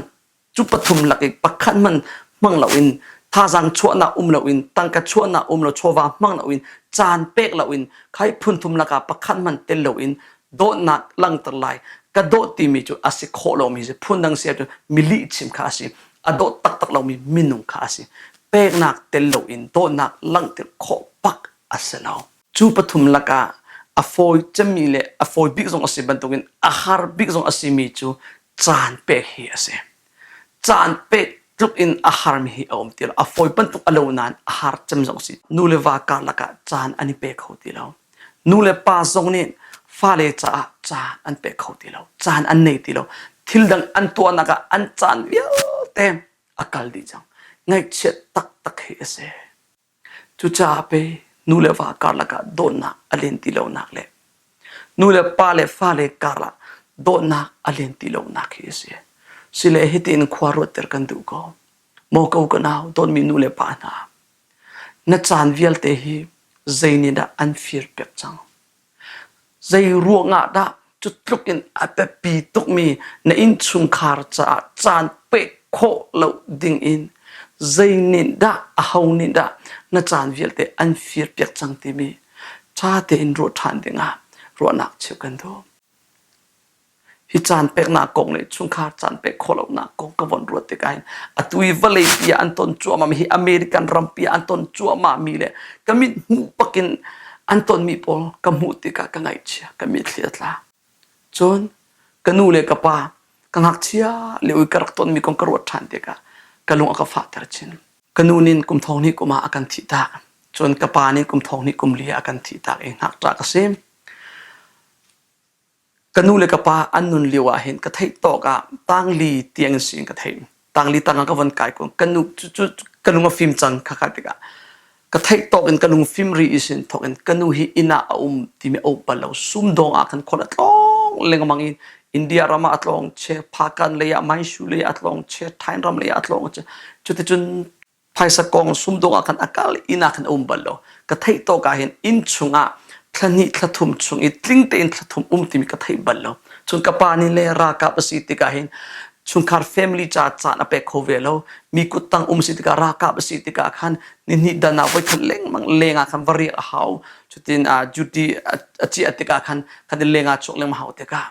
cu pathum lak i pakhat hmanh hmang loin thazaang chuahnak um loin tangka chuahnak um lo chawva hmang loin caan pek loin khai phunthum lakah pakhat hmanh tel loin dawtnak langhter lai ka dawt timi cu a si khawh lomi si phundang si ahcun mi lihchim kha a si a dawt taktak lomi minung kha a si peknak tel loin dawtnak langhter khawh bak a si lo cu pathum lakah a fawi cemmi le a fawi bik zong a si bantukin a har bik zong a simi cu caan pek hi a si. Caan pek tluk in a harmi hi a um ti lo. A fawi bantuk a lo nain a har cem zong a si. Nu le va karlak ah caan an i pe kho ti lo. Nu le pa zong nih fale caah caan an pe kho ti lo. Caan an nei ti lo. Thil dang an tuahnak ah an caan vialte a kal dih cang. Ngaihchiat taktak hi a si. Cucaah pei nu le va karlak ah dawtnak a len ti lonak le nu le pa le fale karah dawtnak a len ti lonak hi a si. Sile hitin khua ruatter kan duh ko. Maw ko ka nau dawtmi nu le pa hna, na caan vialte hi zei nih dah an fir piak cang? Zei ruangah dah cu tluk in a biapi tukmi na innchungkhar caah caan pek khawh lo dingin zei nih dah aho nih dah na caan vialte an firpiak cang timi ṭha tein ruah ṭhan dingah ruahnak cheuh kan duh. Hi caan peknak kong le chungkhar caan pek khawh lonak kong ka von ruat tikah hin atu i vawleipi ah an ton cuahmah mi hi American rampi ah an ton cuahmah mi le ka mit hmuh bakin an tonmi pawl ka hmuh tikah ka ngaihchia ka mitthli a tla. Cun ka nu le ka pa ka ngakchia lio i ka rak tonmi kong ka ruat ṭhan tikah ka lung a ka fahter chin. Ka nu nih kum thong hnih kum ah a kan thihtak. Cun ka pa nih kum thong hnih kum li ah a kan thihtak i ngakṭah ka si. Ka nu le ka pa an nun lio ah hin ka theih tawk ah tangli tiang in si in ka theih. Tangli tang ah ka von kai ko. Ka nu cu, cu ka lung a fim cang kha kha tikah ka theih tawk in ka lung fim ri i sin thawk in ka nu hi inn ah a um timi a um bal lo. Sumdawng ah khan khual a tlawng lengmang i India ram ah a tlawng che, Phakan lei ah Maishu lei ah a tlawng che, Thain ram lei ah a tlawng che. Cuticun phaisa kong sumdawng ah khan a kal inn ah khan a um bal lo. Ka theih tawk ah hin inn chung ah thla hnih thla thum chung i tling tein thla thum um timi ka theih bal lo. Cun ka pa nih le ralkap a si tikah hin chungkhar family ca caan a pek kho ve lo. Mi kuttang um si tikah ralkap a si tikah khan nihnih dan ah voikhat lengmang leng ah khan va riak a hau. Cutin duty a ciah tikah khan khatin leng ah chuak lengmang hau tikah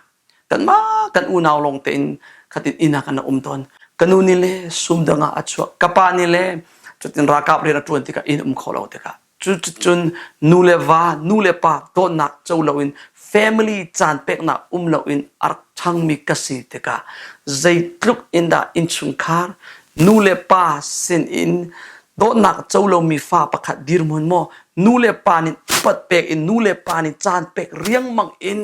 kanmah kan unau lawng tein khatin inn ah kan um tawn. Ka nu nih le sumdang ah a chuak. Ka pa nih le cutin ralkap rian a ṭuan tikah inn um kho lo tikah cuticun nu le va nu le pa dawtnak co loin family caan peknak um loin a rak ṭhangmi ka si tikah zeitluk in dah innchungkhar nu le pa sin in dawtnak co lomi fa pakhat dirhmun maw nu le pa nih upat pek in nu le pa nih caan pek riangmang in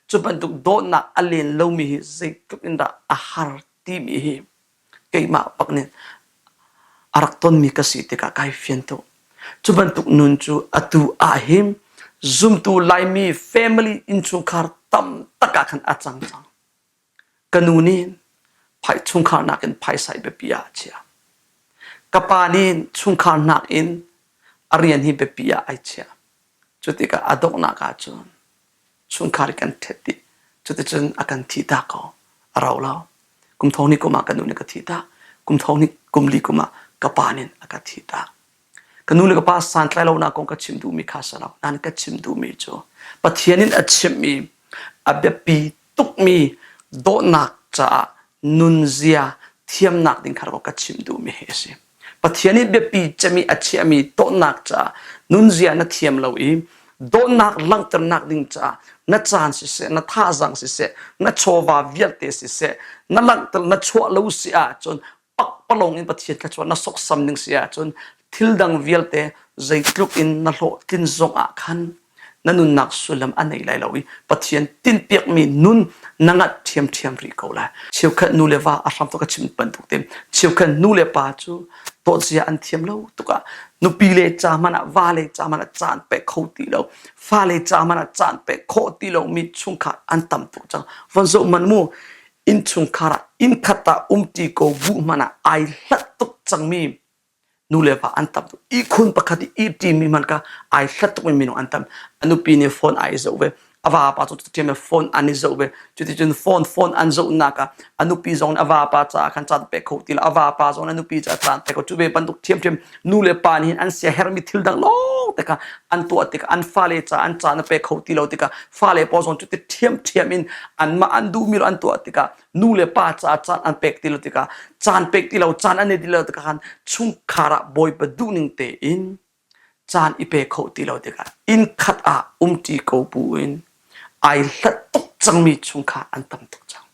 cu bantuk dawtnak a len lomi hi zeitluk in dah a har timi hi keimah bak nih a rak tonmi ka si tikah kai fian tuk. Cu bantuk nun cu atu ah hin zumtu Laimi family innchungkhar tam tak ah khan a cang cang. Ka nu nih phai chungkhar nakin phaisa i biapi ah a chiah. Ka pa nih chungkhar nakin a rian hi biapi ah ai chiah. Cu tikah a donghnak ah cun chungkhar i kan ṭhet dih. Cuticun a kan thihtak ko. A rau lo. Kum thong hnih kum ah ka nu nih ka thihtak. Kum thong hnih kum li kum ah ka pa nih a ka thihtak. Ka nu le ka pa santlai lonak kong ka chim duhmi kha si lo. Nain ka chim duhmi cu Pathian in a chimhmi a biapi tukmi dawtnak caah nunzia thiamnak ding kha ka chim duhmi hi a si. Pathian nih biapi cemi a chiahmi dawtnak caah nunzia na thiam lo i dawtnak langhternak ding caah na caan siseh, na thazaang siseh, na chawva vialte siseh, na langhter na chuah lo si ahcun pakpalawng in Pathian thluachuah na sawksam ning si ahcun thil dang vialte zeitluk in na hlawhtlin zong ah khan na nunnak sullam a nei lai lo i Pathian tinhpiakmi nun na ngat ṭhiamṭhiam rih ko lai. Cheukhat nu le va a hram ka chim bantuk te cheukhat nu le pa cu dawtzia an thiam lo tukah nupi le ca hmanh ah va le ca hmanh ah caan pek kho ti lo fa le ca hmanh ah caan pek khawh ti lo mi chungkhar an tam tuk cang von zoh man mu innchungkhar ah innkhat ah umṭi ko bu hmanh ah ai hlat tuk cangmi nu le va an tam tuk ihkhun pakhat i ihṭimi hmanh kha ai hlat tukmi minung an tam a nupi nih phone ai zoh ve a vapa cu ṭhiam phone an i zoh ve cuticun phone phone an zohnak ah a nupi zong nih a vapa caah khan caan pek kho ti lo a vapa zong nih a nupi caah caan pek kho cu ve bantuk ṭhiamṭhiam nu le pa nih hin an siaherhmi thil dang lawng te kha an tuah tikah an fale caah an caan a pe kho ti lo tikah fale pawl zong cuti ṭhiamṭhiam in anmah an duhmi lo an tuah tikah nu le pa caah caan an pek ti lo tikah caan pek ti lo caan an i ti lo tikah khan chungkhar ah Bawipa duhning tein caan i pe kho ti lo tikah inn khat ah umṭi ko buin ai hlat tuk cangmi chungkhar an tam tuk cang.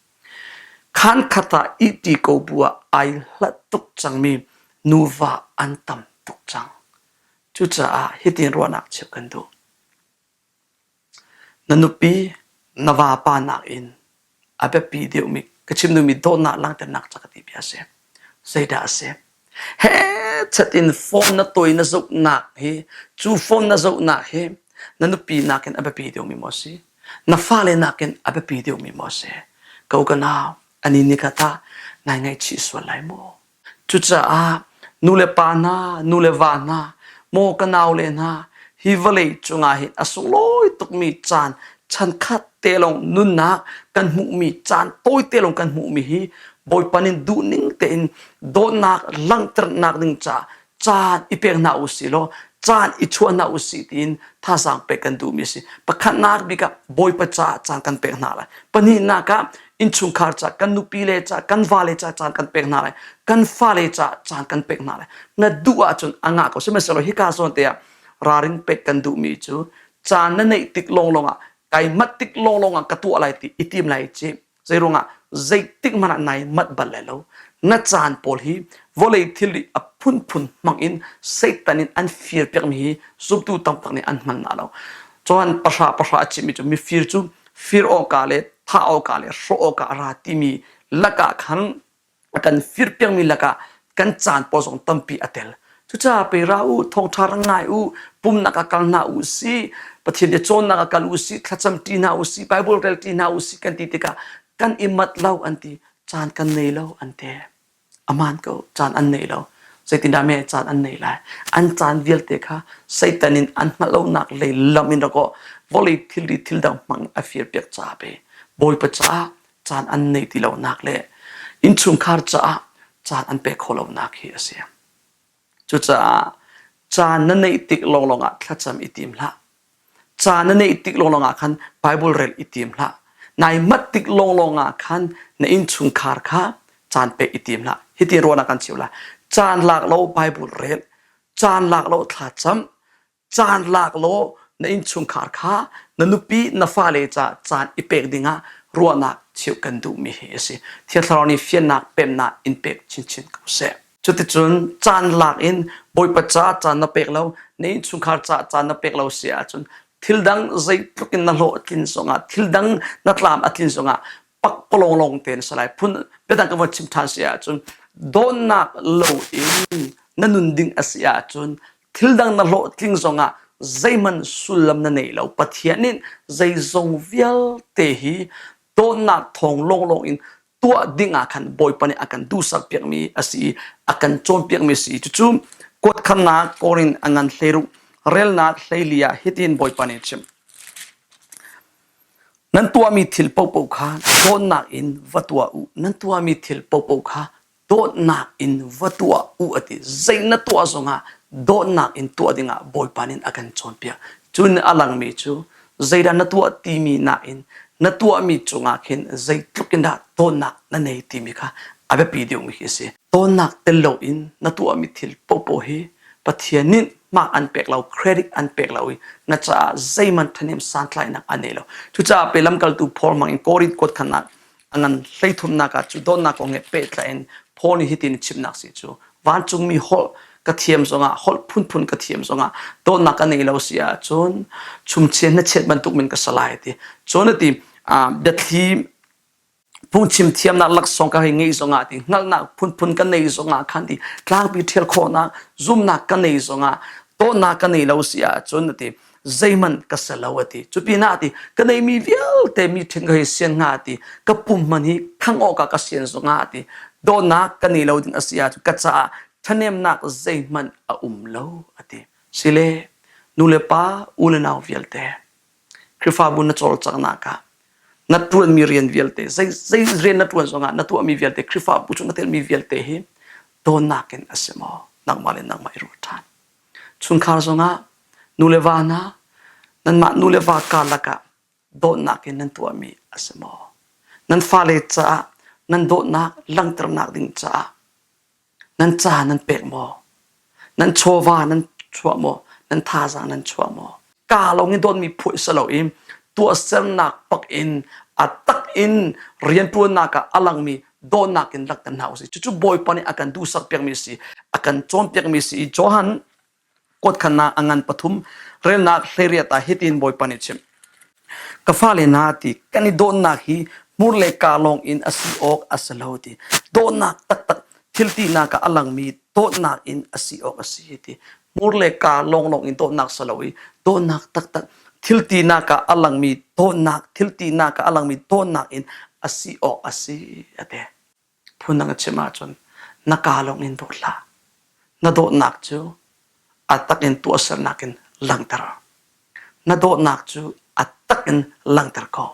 Khaan khat ah ihṭi ko bu ah ai hlat tuk cangmi nuva an tam tuk cang. Cucaah hitin ruahnak cheuh kan duh. Na nupi, na vapa nakin a biapi deuhmi ka chim duhmi dawtnak langhternak ca ka ti bia a si. Zeidah a si? Hechet in phone na tawi na zohnak hi cu phone na zohnak hi na nupi nakin a biapi deuhmi maw a si? Na fale nakin a biapi deuhmi maw a si? Ko ka nau, ani nih kha tah nai ngaihchih sual lai maw? Cucaah nu le pa hna, nu le va hna, maw ka naule hna, hi vawlei cungah hin a sunglawi tukmi caan chankhat te lawng nunnak kan hmuhmi caan tawite lawng kan hmuhmi hi Bawipa nih duhning tein dawtnak langhternak ding caah caan i pek hna u sih law caan i chuah hna u sih tiin thazaang pek kan duhmi a si. Pakhatnak bik ah Bawipa caah caan kan pek hna lai. Pahnihnak ah innchungkhar caah kan nupi le caah kan vale caah caan kan pek hna lai. Kan fale caah caan kan pek hna lai. Na duh ahcun a ngah ko. Sihmanhsehlaw hika zawn te ah ralring pek kan duhmi cu caan na neih tik lawnglawng ah kai mat tik lawnglawng ah ka tuah lai ti i tim lai ci Zeiruangah zeitik hmanh ah nai manh bal lai lo. Na caan pawl hi vawlei thilri a phunphun hmang in Satan in an fir piakmi hi zumtu tamtak nih an hman hna lo. Johan pahra pahra a chimmi cu mifir cu fir awka le Thah awkah le hrawh awkah a ra timi lakah khan a kan firpiakmi lakah kan caan pawl zong tampi a tel. Cucaah pe ra u, thawngṭha rak ngai u, pumnak ah kal hna u si, Pathian bia cawnnak ah kal u si, thlacam ṭi hna u si, Bible rel ṭi hna u si kan ti tikah kan i mat lo an ti, caan kan nei lo an ti. Amaan ko, caan an nei lo. Zeitindah me caan an nei lai? An caan vialte kha Satan in an hngalh lonak lei lam in rak aw vawlei thilri thil dang hmang a firpiak caah pe Bawipa caah caan an neih ti lonak le innchungkhar caah caan an pek khawh lonak hi a si. Cucaah caan na neih tik lawnglawng ah thlacam i tim hlah. Caan na neih tik lawnglawng ah khan Bible rel i tim hlah. Nai mat tik lawnglawng ah khan na innchungkhar kha caan pek i tim hlah. Hiti ruahnak kan chim lai. Caan lak lo Bible rel, caan lak lo thlacam, caan lak law na innchungkhar kha na nupi na fale ca caan i pek dingah ruahnak cheuh kan duhmi hi a si. Thiang Thlarau nih fiannak pemnak in pek chinchin ko seh. Cuticun caan lak in Bawipa ca caan na pek lo, na innchungkhar ca caan na pek lo si ahcun thil dang zeitluk in na hlawhtlin zongah thil dang na tlam a tlin zongah pakpalawng lawng te na si lai. Phun biadang ka von chim ṭhan si ahcun dawtnak lo in na nun ding a si ahcun thil dang na hlawhtling zongah zeihmanh sullam na nei lo. Pathian nih zeizong vialte hi dawtnak thawng lawnglawng in tuah ding ah khan Bawipa nih a kan duhsak piakmi a si i a kan cawnpiakmi a si i cucu kuatkhamnak Korin a ngan hleiruk relnak hleili ah hitin Bawipa nih a chim. Nan tuahmi thil paohpaoh kha dawtnak in va tuah u. Nan tuahmi thil paohpaoh kha dawtnak in va tuah u a ti. Zei na tuah zongah dawtnak in tuah dingah Bawipa nih a kan cawnpiak. Cun a langmi cu zeidah na tuah timi nakin na tuahmi cungah khin zeitluk in dah dawtnak na nei timi kha a biapi deuhmi khi a si. Dawtnak tel loin na tuahmi thil paohpaoh hi Pathian nih mark an pek lo, credit an pek lo i na caah zeihmanh ṭhahnem santlainak an nei lo. Cucaah pe lamkaltu Paul hmang in Korinth kuat khan ah a ngan hleithumnak ah cu dawtnak kong he pehtlai in Paul nih hitin a chimnak si cu vancungmi holh ka thiam zongah holh phunphun ka thiam zongah dawtnak ka nei lo si ahcun chumchia hnachet bantuk men ka si lai ti. Cun a ti biathli phungchim thiamnak laksawng ka hei ngeih zongah ti hngalhnak phunphun ka nei zongah khan ti tlangpi ṭhial khawhnak zumnak ka nei zongah dawtnak ka nei lo si ahcun ti zeihmanh ka si lo a ti cu pinah ti ka neimi vialte mi ṭhen ka hei sian hnga ti ka pum hman hi khangh awkah ka sian zongah ti dawtnak ka nei lo ding a si ahcun ka caah ṭhahnemnak zeihmanh a um lo a ti sile nu le pa u le nau vialte Khrihfabu na cawlcanghnak ah na ṭuanmi rian vialte zei zei rian na ṭuan zongah na tuahmi vialte Khrihfabu chung na telmi vialte hi dawtnak in a si maw nangmah le nangmah i ruat ṭhan. Chungkhar zongah nu le va hna nanmah nu le va karlak ah dawtnak in nan tuahmi a si maw? Nan fale caah nan dawtnak langhternak ding caah Nan ca nan pek maw? Nan chawva nan chuah maw? Nan thazaang nan chuah maw? Kaa lawng in dawtmi phuah si loin tuahsernak pak in a tak in rianṭuannak ah a langmi dawtnak in langhter hna usih. Cucu Bawipa nih a kan duhsak piakmi a si, a kan cawnpiakmi a si i Johan kuatkhannak a ngan pathum relnak 18 ah hitin Bawipa nih chim. Ka fale hna ti kan i dawtnak hi hmur le kaa lawng in a si awk a si lo ti. Dawtnak taktak thil tinak ah a langmi dawtnak in a si awk a si ti. Hmur le kaa lawnglawng in dawtnak si lo i dawtnak taktak thil tinak ah a langmi dawtnak thil tinak ah a langmi dawtnak in a si awk a si a ti. Phundang a chim ahcun na kaa lawng in dawt hlah. Na dawtnak cu a tak in tuahsernak in langhter. Na dawtnak cu a tak in langhter ko.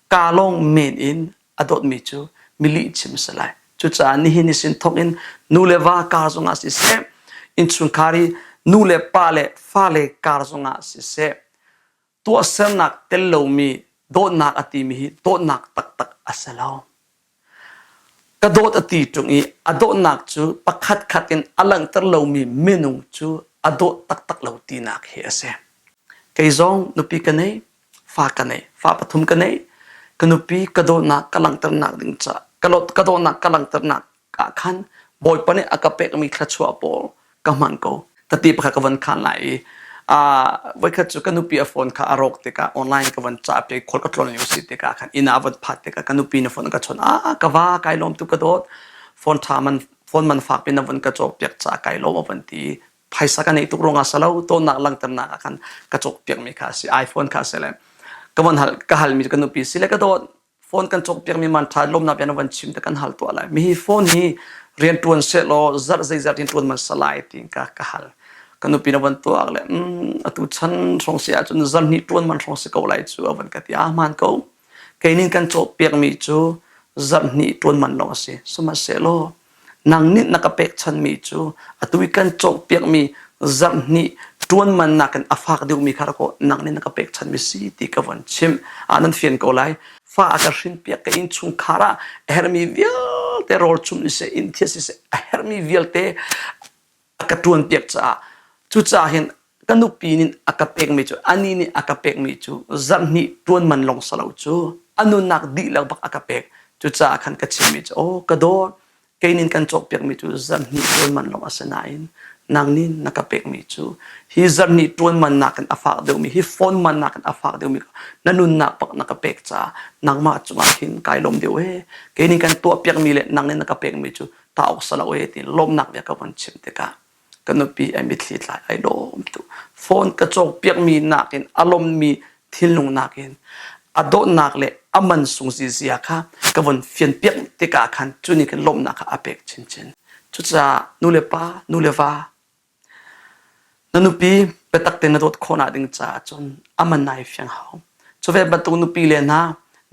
Kaa lawng men in a dawtmi cu mi lihchim a si lai. Cucaah nihin ni sin thawk in nu le va kar zongah siseh, innchungkhar i nu le pa le fale kar zongah siseh, tuahsernak tel lomi dawtnak a timi hi dawtnak taktak a si lo. Ka dawt a ti ṭung i a dawtnak cu pakhatkhat in a langhter lomi minung cu a dawt taktak lo tinak hi a si. Kei zong nupi ka nei, fa ka nei, fa pathum ka nei. Ka nupi ka dawtnak ka langhternak ding ca ka dawtnak ka langhternak ah khan Bawipa nih a ka pekmi thluachuah pawl ka hman ko. Tati pakhat ka von khan lai i Voikhat cu ka nupi a phone kha a rawk tikah online ka van cah piak khual ka tlawn lio si tikah khan inn ah a van phat tikah ka nupi na phone ka chawnh. Ah ka va kai lawm tu ka dawt. Phone ṭha man phone man fak pin na van ka cawk piak caah kai lawm a van ti. Phaisa ka neih tuk ruangah si lo tawnnak langhternak ah khan ka cawk piakmi kha a si. iPhone kha a si le ka van hal ka halmi cu ka nupi si le ka dawt phone kan cawk piakmi man ṭha lawmnak bia na van chim te kan hal tuah lai. Mihi phone hi rian ṭuan sehlaw zarh zeizat rian ṭuan man salai tiin ka ka hal. Ka nupi na van tuak le mm, atu chan hrawng si ahcun zarh hnih ṭuan man hrawng si ko lai cu a van ka ti. Ah hmaan ko. Kei nih kan cawk piakmi cu zarh hnih ṭuan man lawng a si. Sihmanhsehlaw Nang nih na ka pekchanmi cu atu i kan cawkpiakmi zarhhnih ṭuan man nakin a fak deuhmi kha rak nang nih na ka pekchanmi si ti ka von chimh. Ah nan fian ko lai. Fa a ka hrinpiak ka innchungkhar ah a herhmi vialte rawl chumh siseh, inn thiah siseh, a herhmi vialte a ka ṭuanpiak caah cucaah hin ka nupi nih a ka pekmi cu anih nih a ka pekmi cu zarhhnih ṭuan man lawng si lo cu a nunnak dihlak bak a ka pek. Cucaah khan ka chimmi cu aw ka dawt kei nin kan cawkpiakmi cu zarhhnih ṭuan man lawng a si nain nang nih na ka pekmi cu hi zarhhnih ṭuan man nakin a fak deuhmi hi phone man nakin a fak deuhmi na nunnak bak na ka pek caah nangmah cungah hin kai lawm deuh ee kei nih kan tuahpiakmi le nang nih na ka pekmi cu ta awk si lo ee ti lawmnak bia ka von chim tikah ka nupi a mitthli tlai ai lawm tuk. Phone ka cawkpiakmi nakin a lawmmi thinlung nakin a dawtnak le a man sung zizia kha ka von fianpiak tikah khan cu nih khan lawmhnak kha a pek chinchin. Cucaah nu le pa, nu le va Na nupi biatak tein na dawt khawhnak ding caah cun a man nai fiang hau. Cu ve bantuk nupi le hna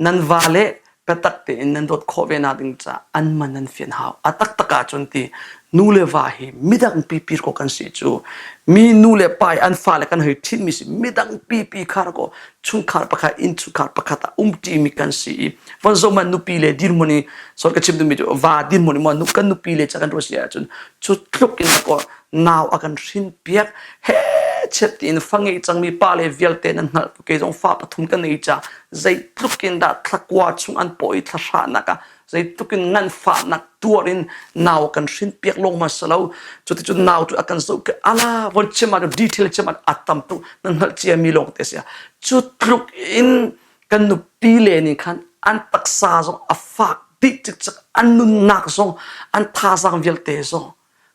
nan va le biatak tein nan dawt khawh ve nak ding caah an man nan fian hau. A taktak ahcun ti nu le va hi midang pipi ko kan si cu. Mi nu le pa i an fale kan hei ṭhitmi si midang pipi khar ko chungkhar pakhat innchungkhar pakhat ah umṭimi kan si i von zohman nupi le dirhmun i sorry ka chim duhmi cu va dirhmun i maw kan nupi le ca kan ruah si ahcun cu tluk in ko nau a kan hrin piak he chet tiin fa ngei cangmi pa le vialte nan hngalh kei zong fa pathum ka nei ca zeitluk in dah thlakua chung an paw i thlahra ah zeitluk in nganfahnak tuar in nau kan hrin piak lawng ma si lo cuticun nau cu a kan zoh ke ala von chim ah detail chim ah a tam tuk nan hngalh cia mi lawng te sia cu tluk in kan nupi le nih khan an taksa zong a fak dih cikcek an nunnak zong an thazaang vialte zong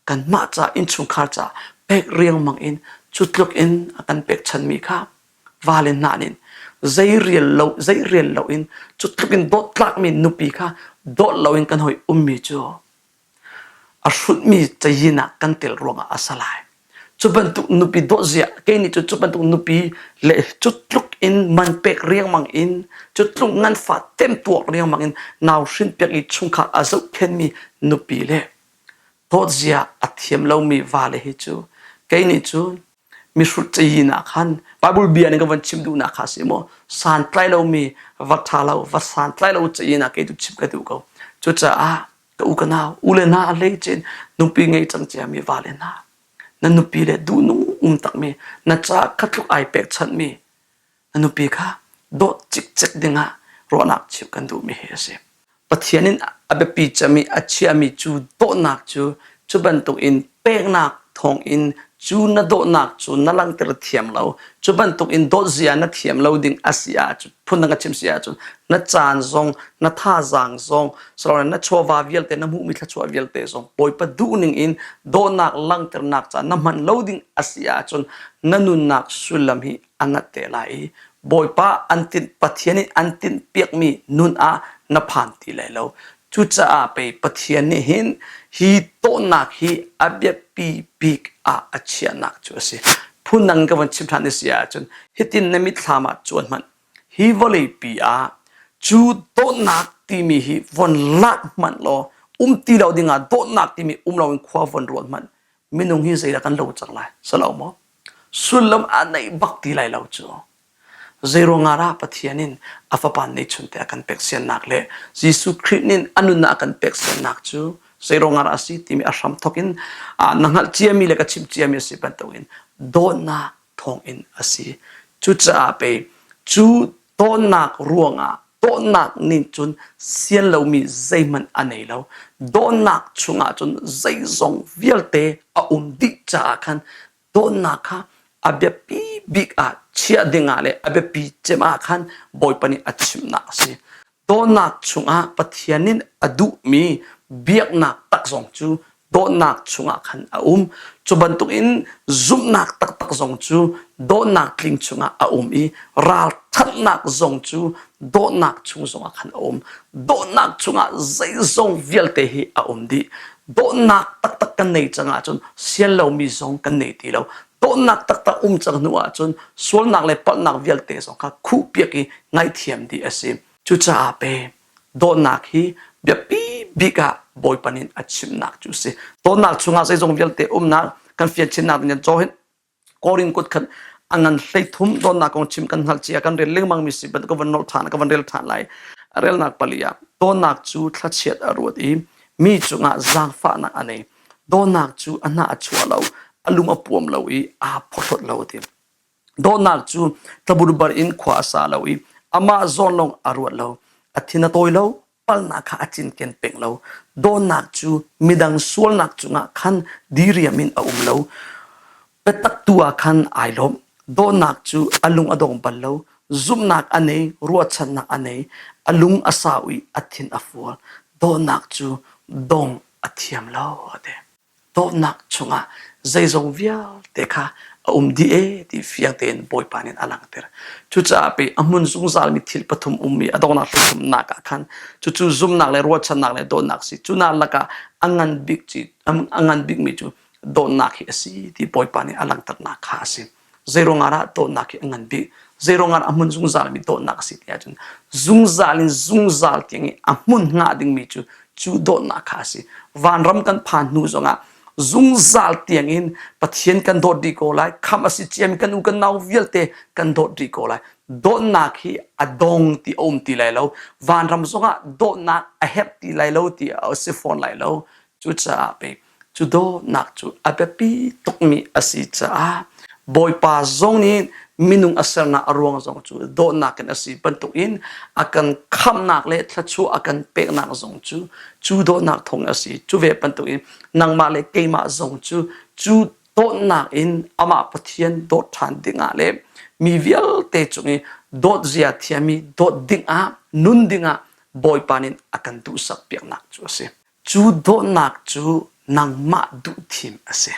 kanmah ca innchungkhar ca pek riangmang in cu tluk in a kan pekchanmi kha vale hna nih zei rial lo zei rial lo in cu tluk in dawt tlakmi nupi kha dawt lo in kan hoi ummi cu a hrutmi cayin ah kan tel ruangah a si lai. Cu bantuk nupi dawt zia kei nih cu cu bantuk nupi le cu tluk in man pek riangmang in cu tluk nganfah temtuak riangmang in nau hrin piak i chungkhar a zohkhenmi nupi le dawt zia a thiam lomi vale hi cu kei nih cun mihrut cayin ah khan Bible bia nih ka van chim duhnak kha a si maw santlai lomi va ṭha lo va santlai lo cayin ah kei tu chim ka duh ko cucaah ka u ka nau u le hna a hleicin nupi ngei cang ciami vale hna na nupi le duhnung um takmi na ca khatluk ai pekchanhmi na nupi kha dawt cikcek dingah ruahnak chimh kan duhmi hi a si. Pathian in a biapi cem i a chiahmi cu dawtnak cu cu bantuk in peknak thawng in cu na dawtnak cu na langhter thiam lo cu bantuk in dawt zia na thiam lo ding a si ahcun phundang ka chim si ahcun na caan zong na thazaang zong salawng na chawva vialte na hmuhmi thluachuah vialte zong Bawipa duhning in dawtnak langhternak ca na hman lo ding a si ahcun na nunnak sullam hi a ngat te lai i Bawipa an tinh Pathian nih an tinh piakmi nun ah na phan ti lai lo. Cucaah pei Pathian nih hin hi tawhnak hi a biapi bik ah a chiahnak cu a si. Phundang ka von chim ṭhan si ahcun hitin na mitthlam ah cuan hmanh. Hi vawleipi ah cu dawtnak timi hi von lak hmanh law um ti lo dingah dawtnak timi um loin khua von ruat hmanh minung hi zeidah kan lo cang lai si lo maw? Sullam a neih bak ti lai lo cu. Zeiruangah dah Pathian in a Fapa neichunte a kan pek siannak le Jesuh Khrih nih a nunnak a kan pek siannak cu zeiruangah dah a si timi a hramthawk in na hngalh ciami le ka chimh ciami a si bantukin dawtnak thawngin a si. Cucaah pei cu dawtnak ruangah dawtnak nih cun sian lomi zeihmanh a nei lo. Dawtnak chungah cun zeizong vialte a um dih caah khan dawtnak kha A biapi bik ah chiah ding ah le a biapi cem ah khan Bawipa nih a chimnak a si. Dawtnak chungah Pathian nih a duhmi biaknak tak zong cu dawtnak chungah khan a um. Cu bantukin zumhnak taktak zong cu dawtnak tling chungah a um i ralthatnak zong cu dawtnak chung zongah khan a um. Dawtnak chungah zeizong vialte hi a um dih. Dawtnak taktak kan nei cang ahcun sian lomi zong kan nei ti lo. Dawtnak taktak um cang hnu ahcun sualnak le palhnak vialte zong kha khuhpiak i ngaihthiam dih a si. Cucaah pe dawtnak hi biapi bik ah Bawipa nih a chimnak cu a si. Dawtnak chungah zeizong vialte umnak kan fian chinnak ding caw hin Korin kut khan a ngan 13 dawtnak kong chim kan hngalh cia kan rel lengmang mi si ban ka van nolh ṭhan ka van rel ṭhan lai. A relnak pali ah dawtnak cu thlachiat a ruat i mi cungah zaangfahnak a nei. Dawtnak cu a hnah a chuah lo, a lung a puam lo i aa phorhlawt lo a ti. Dawtnak cu tlaburbar in khua a sa lo i amah zawn lawng a ruat lo. A thin a tawi lo, palhnak kha a cinken peng lo. Dawtnak cu midang sualnak cungah khan diriam in a um lo. Biatak tu ah khan ai lawm. Dawtnak cu a lung a dong bal lo. Zumhnak a nei, ruahchannak a nei. A lung a sau i a thin a fual. Dawtnak cu dong a thiam lo a ti. Dawtnak chungah zeizong vialte kha a um dih ee ti fiang tein Bawipa nih a langhter. Cucaah pei a hmun zungzalmi thil pathum ummi a donghnak hrimhrimnak ah khan cucu zumhnak le ruahchannak le dawtnak si. Cu hna lakah a ngan bik a ngan bikmi cu dawtnak hi a si ti Bawipa nih a langhternak kha a si. Zeiruangah dah dawtnak hi a ngan bik? Zeiruangah dah a hmun zungzalmi dawtnak a si ti ahcun zungzal in zungzal tiang i a hmun hnga dingmi cu cu dawtnak kha a si. Vanram kan phan hnu zongah zungzal tiang in Pathian kan dawt rih ko lai. Khamh a si ciami kan u kan nau vialte kan dawt rih ko lai. Dawtnak hi a dong ti a um ti lai lo. Vanram zongah dawtnak a herh ti lai lo ti a si fawn lai lo. Cucaah pei cu dawtnak cu a biapi tukmi a si caah Bawipa zong nih minung a sernak a ruang zong cu dawtnak in a si bantukin a kan khamhnak le thluachuah a kan peknak zong cu cu dawtnak thawng a si. Cu ve bantukin nangmah le keimah zong cu cu dawtnak in amah Pathian dawt ṭhan dingah le mi vialte cung i dawt zia thiami dawt dingah nun dingah Bawipa nih a kan duhsak piaknak cu a si. Cu dawtnak cu nangmah duhthim a si.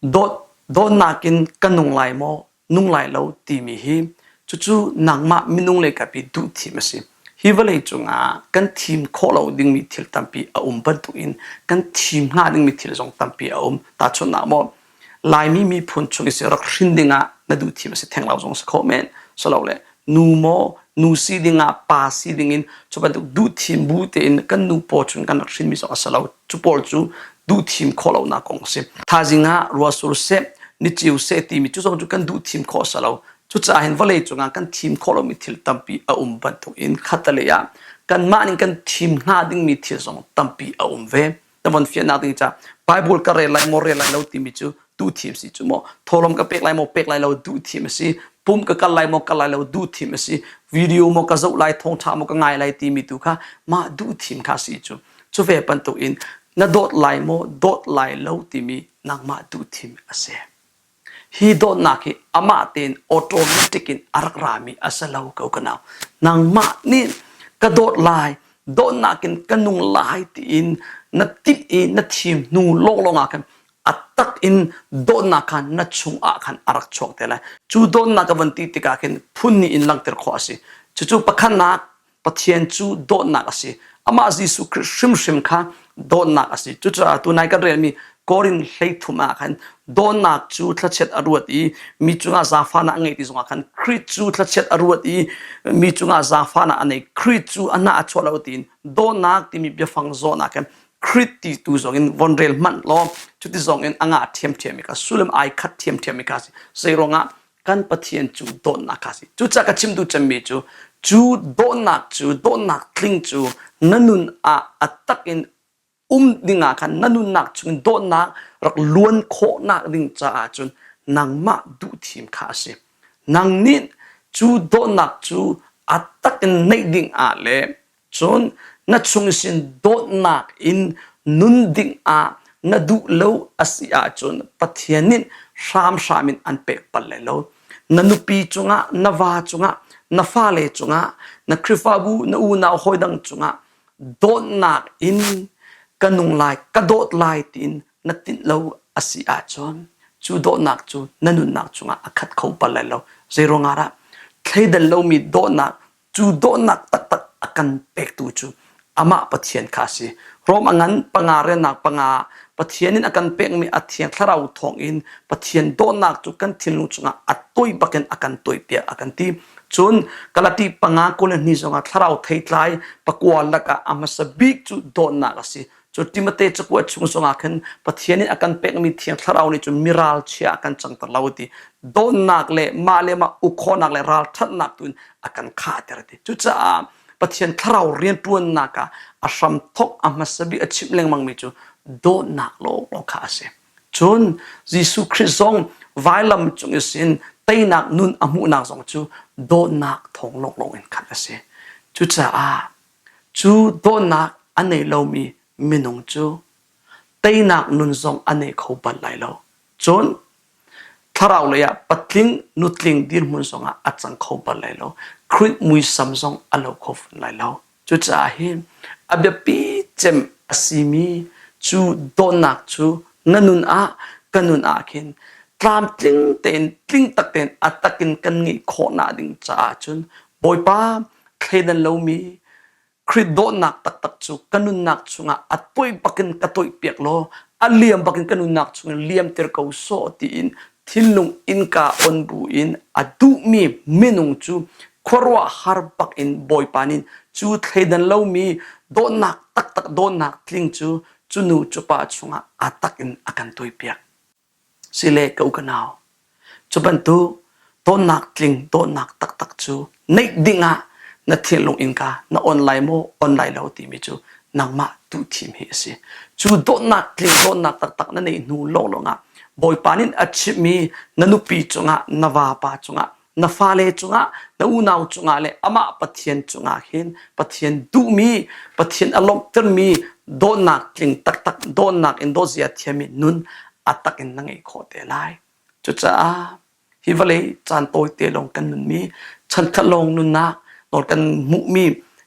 Dawt, dawtnak in ka nung lai maw, nung lai lo timi hi cucu nangmah minung lei kap i duhthim a si. Hi vawlei cungah kan thim khawh lo dingmi thil tampi a um bantukin kan thim hnga dingmi thil zong tampi a um. Tahchunhnak maw, Laimi miphun chung i rak hrin dingah na duh thim a si theng lo zong si khawh men. Silole nu maw nu si dingah pa si dingin cu bantuk duh thim bu tein kan nu paw chung kan rak hrinmi zong a si lo. Cu pawl cu duh thim khawh lonak kong a si. Thaizing ah ruasur seh, niceu seh timi cu zong cu kan duh thim khawh a si lo. Cucaah hin vawlei cungah kan thim khawh lomi thil tampi a um bantukin khattelei ah kanmah nih kan thim hnga dingmi thil zong tampi a um ve. Na von fiannak ding ca Bible ka rel lai maw rel lai lo timi cu duh thim si cu maw thawlawm ka pek lai maw pek lai lo duh thim a si pum ka kal lai maw kal lai lo duh thim a si video maw ka zoh lai thawngtha maw ka ngai lai timi tu kha mah duh thim kha si cu cu ve bantuk in na dawt lai maw dawt lai lo timi nangmah duh thim a si Hi dawtnak hi amah tein automatic in a rak rami a si lo ko ka nau. Nangmah nih ka dawt lai, dawtnak in ka nung lai tiin na timh i na thim hnu lawnglawng ah khan a tak in dawtnak kha na chungah khan a rak chuak te lai. Cu dawtnak ka van ti tikah khin phun hnih in langhter khawh a si. Cucu pakhatnak Pathian cu dawtnak a si. Amah Jesuh Khrih hrimhrim kha dawtnak a si. Cucaah tunai kan relmi Korin 13 ah khan dawtnak cu thlachiat a ruat i mi cungah zaangfahnak a ngei ti zongah khan Khrih cu thlachiat a ruat i mi cungah zaangfahnak a nei. Khrih cu a hnah a chuah lo tiin dawtnak timi biafang zawhnak khan Khrih ti tu zong in von rel hmanh law cuti zong in a ngah ṭhiamṭhiam i kha sullam ai khat ṭhiamṭhiam i kha si. Zeiruangah kan Pathian cu dawtnak kha a si. Cucaah ka chim duh cemmi cu cu dawtnak cu dawtnak tling cu na nun ah a tak in um ding ah khan na nunnak chung dawtnak rak luan khawhnak ding caah cun nangmah duhthim kha a si. Nang nih cu dawtnak cu a tak in neih ding ah le cun na chung sin dawtnak in nun ding ah na duh lo a si ahcun Pathian nih hramhram in an pek bal lai lo. Na nupi cungah, na va cungah, na fale cungah, na Khrihfabu, na unau hawidang cungah dawtnak in ka nung lai, ka dawt lai tiin na tinh lo a si ahcun cu dawtnak cu na nunnak cungah a khat kho bal lai lo. Zeiruangah dah thleidan lomi dawtnak cu dawtnak taktak a kan pektu cu amah Pathian kha a si. Rom a ngan panga relnak panga Pathian in a kan pekmi a thiang thlarau thawngin Pathian dawtnak cu kan thinlung cungah a toi bakin a kan toipiak a kan ti. Cun Galati panga 22 zongah thlarau theitlai pakua lakah a hmasa bik cu dawtnak a si. Cu Timote cakuat chung zongah khan Pathian in a kan pekmi thiang thlarau nih cun miral chia a kan cangter lo ti dawtnak le mah le mah uk khawhnak le ralṭhatnak tu in a kan khahter ti. Cucaah Pathian thlarau rianṭuannak ah a hramthawk a hmasa bik a chimh lengmangmi cu dawtnak lawnglawng kha a si. Cun Jesuh Khrih zong vailam cung i sin teinak nun a hmuhnak zong cu dawtnak thawng lawnglawng in khan a si. Cucaah Cu dawtnak a nei lomi minung cu teinak nun zong a nei kho bal lai lo. Cun thlarau lei ah patling nutling dirhmun zongah a cang kho bal lai lo. Khrih muisam zong a lo kho fawn lai lo. Cucaah hin a biapi cem a simi cu dawtnak cu na nun ah ka nun ah khin tlamtling tein tling tak tein a takin kan ngeih khawhnak ding caah cun Bawipa thleidan lomi Khrih dawtnak taktak cu ka nunnak chungah a toih bakin ka toihpiak law a liam bakin ka nunnak chungin liamter ko sawh tiin thinlung innka on bu in a duhmi minung cu khuaruahhar bak in Bawipa nih cu thleidan lomi dawtnak taktak dawtnak tling cu cu nu cu pa chungah a tak in a kan toihpiak. Sile ka u ka nau, cu bantuk dawtnak tling dawtnak taktak cu neih dingah na thinlung innka na on lai maw on lai lo timi cu nangmah duhthim hi a si. Cu dawtnak tling dawtnak taktak na neih hnu lawnglawng ah Bawipa nih a chimhmi na nupi cungah na vapa cungah na fale cungah na unau cungah le amah Pathian cungah hin Pathian duhmi Pathian a lawmhtermi dawtnak tling taktak dawtnak in dawtzia thiammi nun a tak in na ngeih khawh te lai. Cucaah hi vawlei caan tawite lawng kan nunmi chankhat lawng nunnak nawl kan hmuhmi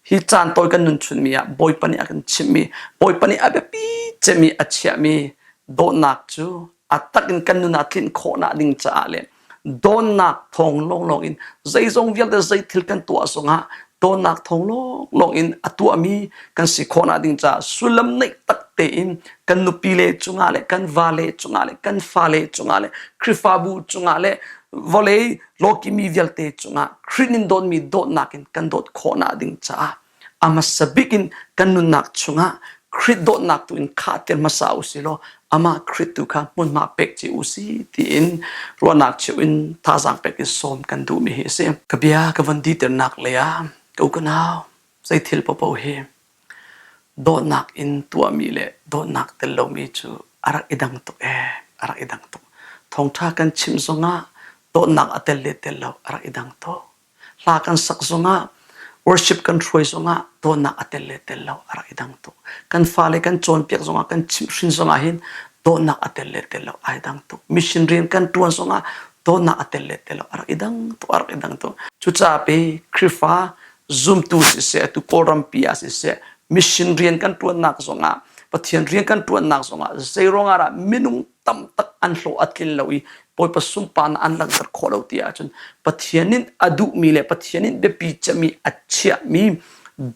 hi caan tawi kan nun chunmi ah Bawipa nih a kan chimhmi Bawipa nih a biapi cemmi a chiahmi dawtnak cu a tak in kan nun ah tlinh khawhnak ding caah le dawnnak thawng lawnglawng in zeizong vialte zeithil kan tuah zongah dawnnak thawng lawnglawng in a tuahmi kan si khawhnak ding caah sullam neih tak tein kan nupi le cungah le kan vale cungah le kan fale cungah le Khrihfabu cungah le vawlei lawkimi vialte cungah Khrih nin dawtmi dawtnak in kan dawt khawhnak ding caah a hmasa bik in kan nunnak chungah Khrih dawtnak tu in khahter hmasa u si law amah Khrih tu kha hmunhma pek ci u si tiin ruahnak cheuh in thazaang pek in sawm kan duhmi hi a si. Ka bia ka von diternak lei ah ka u ka nau zei thil paohpaoh hi dawtnak in tuahmi le dawtnak tel lomi cu a rak i dang tuk ee a rak i dang tuk. Thawngṭha kan chim zongah dawtnak a tel le tel lo a rak i dang tuk. Hla kan sak zongah worship kan hruai zongah dawtnak a tel le tel lo a rak i dang tuk. Kan fale kan cawnpiak zongah kan chimhhrin zongah hin dawtnak a tel le tel lo ai dang tuk. Mission rian kan ṭuan zongah dawtnak a tel le tel lo a rak i dang tuk a rak i dang tuk. Cucaah pe Khrihfa zumtu siseh atu Kawlrampi ah siseh mission rian kan ṭuannak zongah Pathian rian kan ṭuannak zongah zeiruangah dah minung tam tak an hlawh a tlin lo i Bawipa sunparnak an langhter khawh lo ti ahcun Pathian in a duhmi le Pathian in biapi cemmi a chiahmi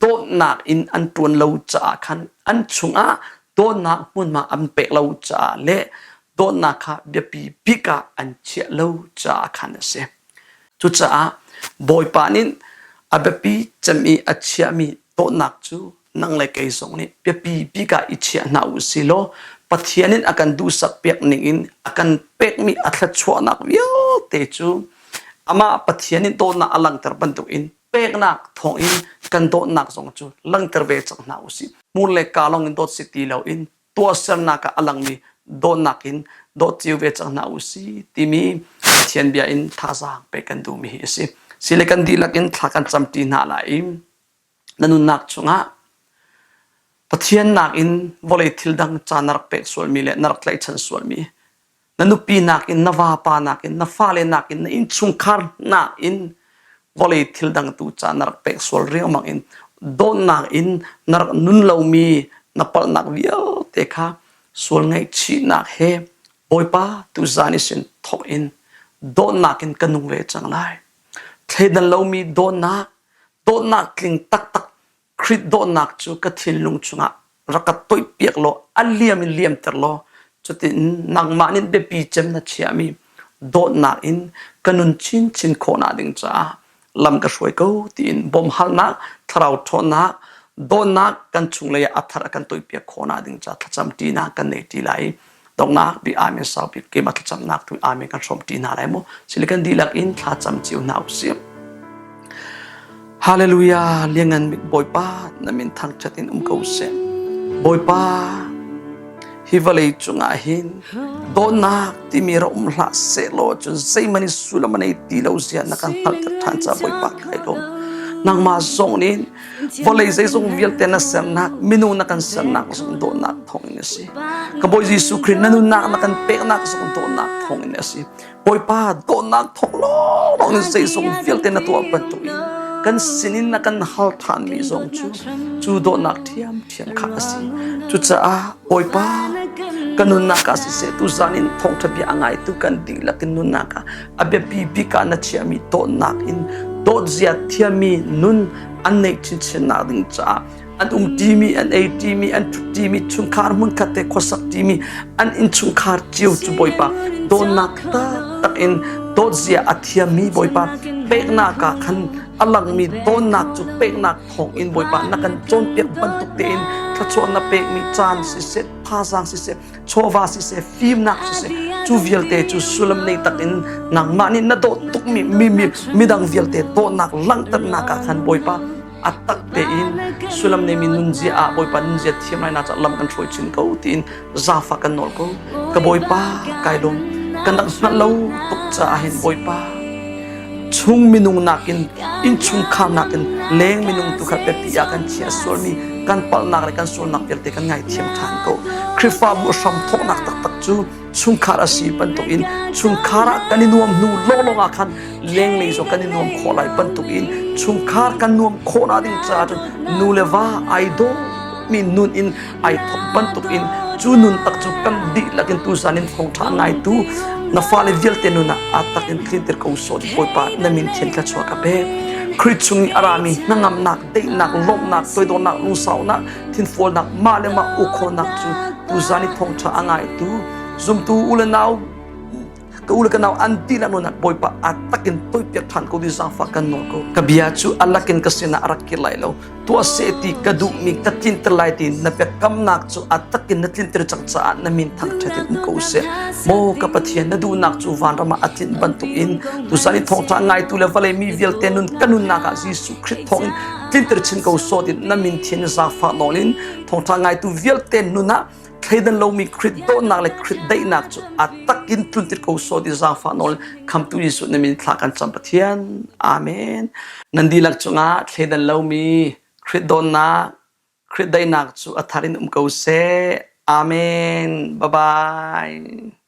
dawtnak in an ṭuan lo caah khan an chungah dawtnak hmunhma an pek lo caah le dawtnak kha biapi bik ah an chiah lo caah khan a si. Cucaah Bawipa nih a biapi cem i a chiahmi dawtnak cu nang le kei zong nih biapi bik ah i chiah hna u si law Pathian in a kan duhsak piak ning in a kan pekmi a thluachuahnak vialte cu amah Pathian in dawtnak a langhter bantuk in peknak thawng in kan dawtnak zong cu langhter ve cang hna u sih. Hmur le kaa lawng in dawt si ti loin tuahsernak ah a langmi dawtnak in dawt cio ve cang hna u si timi Pathian bia in thazaang pek kan duhmi hi a si. Sile kan dihlak in thla kan camṭi hna lai i na nunnak chungah. Pathian nakin vawlei thil dang ca na rak pek sualmi le na rak tlaihchan sualmi na nupi nakin na vapa nakin na fale nakin na innchungkhar nakin vawlei thil dang tu ca na rak pek sual riangmang in dawtnak in na rak nun lomi na palhnak vialte kha sual ngaihchihnak he Bawipa tuzan i sin thawk in dawtnak in ka nung ve cang lai. Thleidan lomi dawtnak, dawtnak tling taktak Khrih dawtnak cu ka thinlung chungah rak ka toihpiak law a liam in liamter law cutin nangmah nih biapi cem na chiahmi dawtnak in ka nun chinchin khawhnak ding caah lam ka hruai ko tiin bawmhalnak thlarau ṭhawnnak dawtnak kan chunglei ah a thar a kan toihpiak khawhnak ding caah thlacam ṭinak kan nei ṭi lai i donghnak bik amen saupi keimah thlacamnak tu amen kan hrawm ṭi hna lai mu silikan dihlak in thlacam cio hna usih Hallelujah liangan bik Bawipa na min thangṭhat in um ko seh Bawipa hi vawlei cungah hin dawtnak timi ra um hlah sehlaw cun zeihmanh in sullam a nei ti lo zia na kan hngalhter ṭhan caah Bawipa kai lawm nangmah zong nih vawlei zeizong vialte na sernak minung na kan sernak zong dawtnak thawngin a si ka Bawi Jesuh Khrih na nunnak na kan peknak zong dawtnak thawngin a si Bawipa dawtnak thawng lawnglawng in zeizong vialte na tuah bantukin kan sinin na kan hal ṭhanmi zong cu cu dawtnak ṭhiamṭhiam kha a si. Cucaah Bawipa ka nunnak ah siseh tuzan in thawngṭha bia a ngaitu kan dihlak in nunnak ah a biapi bik ah na chiahmi dawtnak in dawtzia thiammi nun an neih chinchinnak ding caah an um ṭimi an ei ṭimi an ṭhut ṭimi chungkhar hmunkhat te khuasak ṭimi an innchungkhar cio cu Bawipa dawtnak taktak in dawtzia a thiammi Bawipa peknak ah khan a langmi dawtnak cu peknak thawng in Bawipa na kan cawnpiak bantuk tein thluachuah na pekmi caan siseh thazaang siseh chawva siseh fimnak siseh cu vialte cu sullam nei tak in nangmah nih na dawt tukmi mi mi midang vialte dawtnak langhternak ah khan Bawipa a tak tein sullam neimi nunzia ah Bawipa nunzia thiam lai na ca lam kan hruai chin ko tiin zafa kan nawl ko ka Bawipa kai lawm kan rak hngalh lo tuk caah hin Bawipa chung minung nakin innchungkhar nakin leng minung tu kha biapi ah kan chia sualmi kan palhnak le kan sualnak vialte kan ngaithiam ṭhan ko Khrihfabu hram thawknak taktak cu chungkhar a si bantukin chungkhar ah kan i nuam hnu lawnglawng ah khan lenglei zong kan i nuam khawh lai bantukin chungkhar kan nuam khawhnak ding caah cun nu le va ai daw mi nun in ai thawk bantukin cu nun tak cu kan dihlak in tuzan in thawngṭha ngaitu na fale vialte nun ah aa tak in tlinter ko sawh Bawipa na min thian thluachuah ka pe Khrih chung i a rami hnangamnak daihnak lawmhnak toidornak lungsaunak thinfualnak mah le mah uk khawhnak cu tuzan i thawngṭha a ngaitu zumtu u le nau ka u le ka nau an dihlak nun ah Bawipa aa tak in toipiak ṭhan ko di zaangfah kan nawl ko ka bia cu a lakin ka sinah a rak kir lai lo tuah seh ti ka duhmi ka tlinter lai ti na biakamnak cu a takin na tlinter cang caah na min thangṭhat in um ko seh maw ka Pathian na duhnak cu vanram ah a tlinh bantukin tuzan i thawngṭha ngaitu le vawlei mi vialte nun ka nunnak ah Jesuh Khrih thawngin tlinter chin ko sawh tin na min thian zaangfah nawl in thawngṭha ngaitu vialte nun ah thleidan lomi Khrih dawtnak le Khrih daihnak cu a takin tluntir ko sawh ti zaangfah nawl khamtu Jesuh na min thla kan cam Pathian Amen nan dihlak cungah thleidan lomi Khrih dawtnak Khrih daihnak cu a thar in um ko seh Amen bye bye.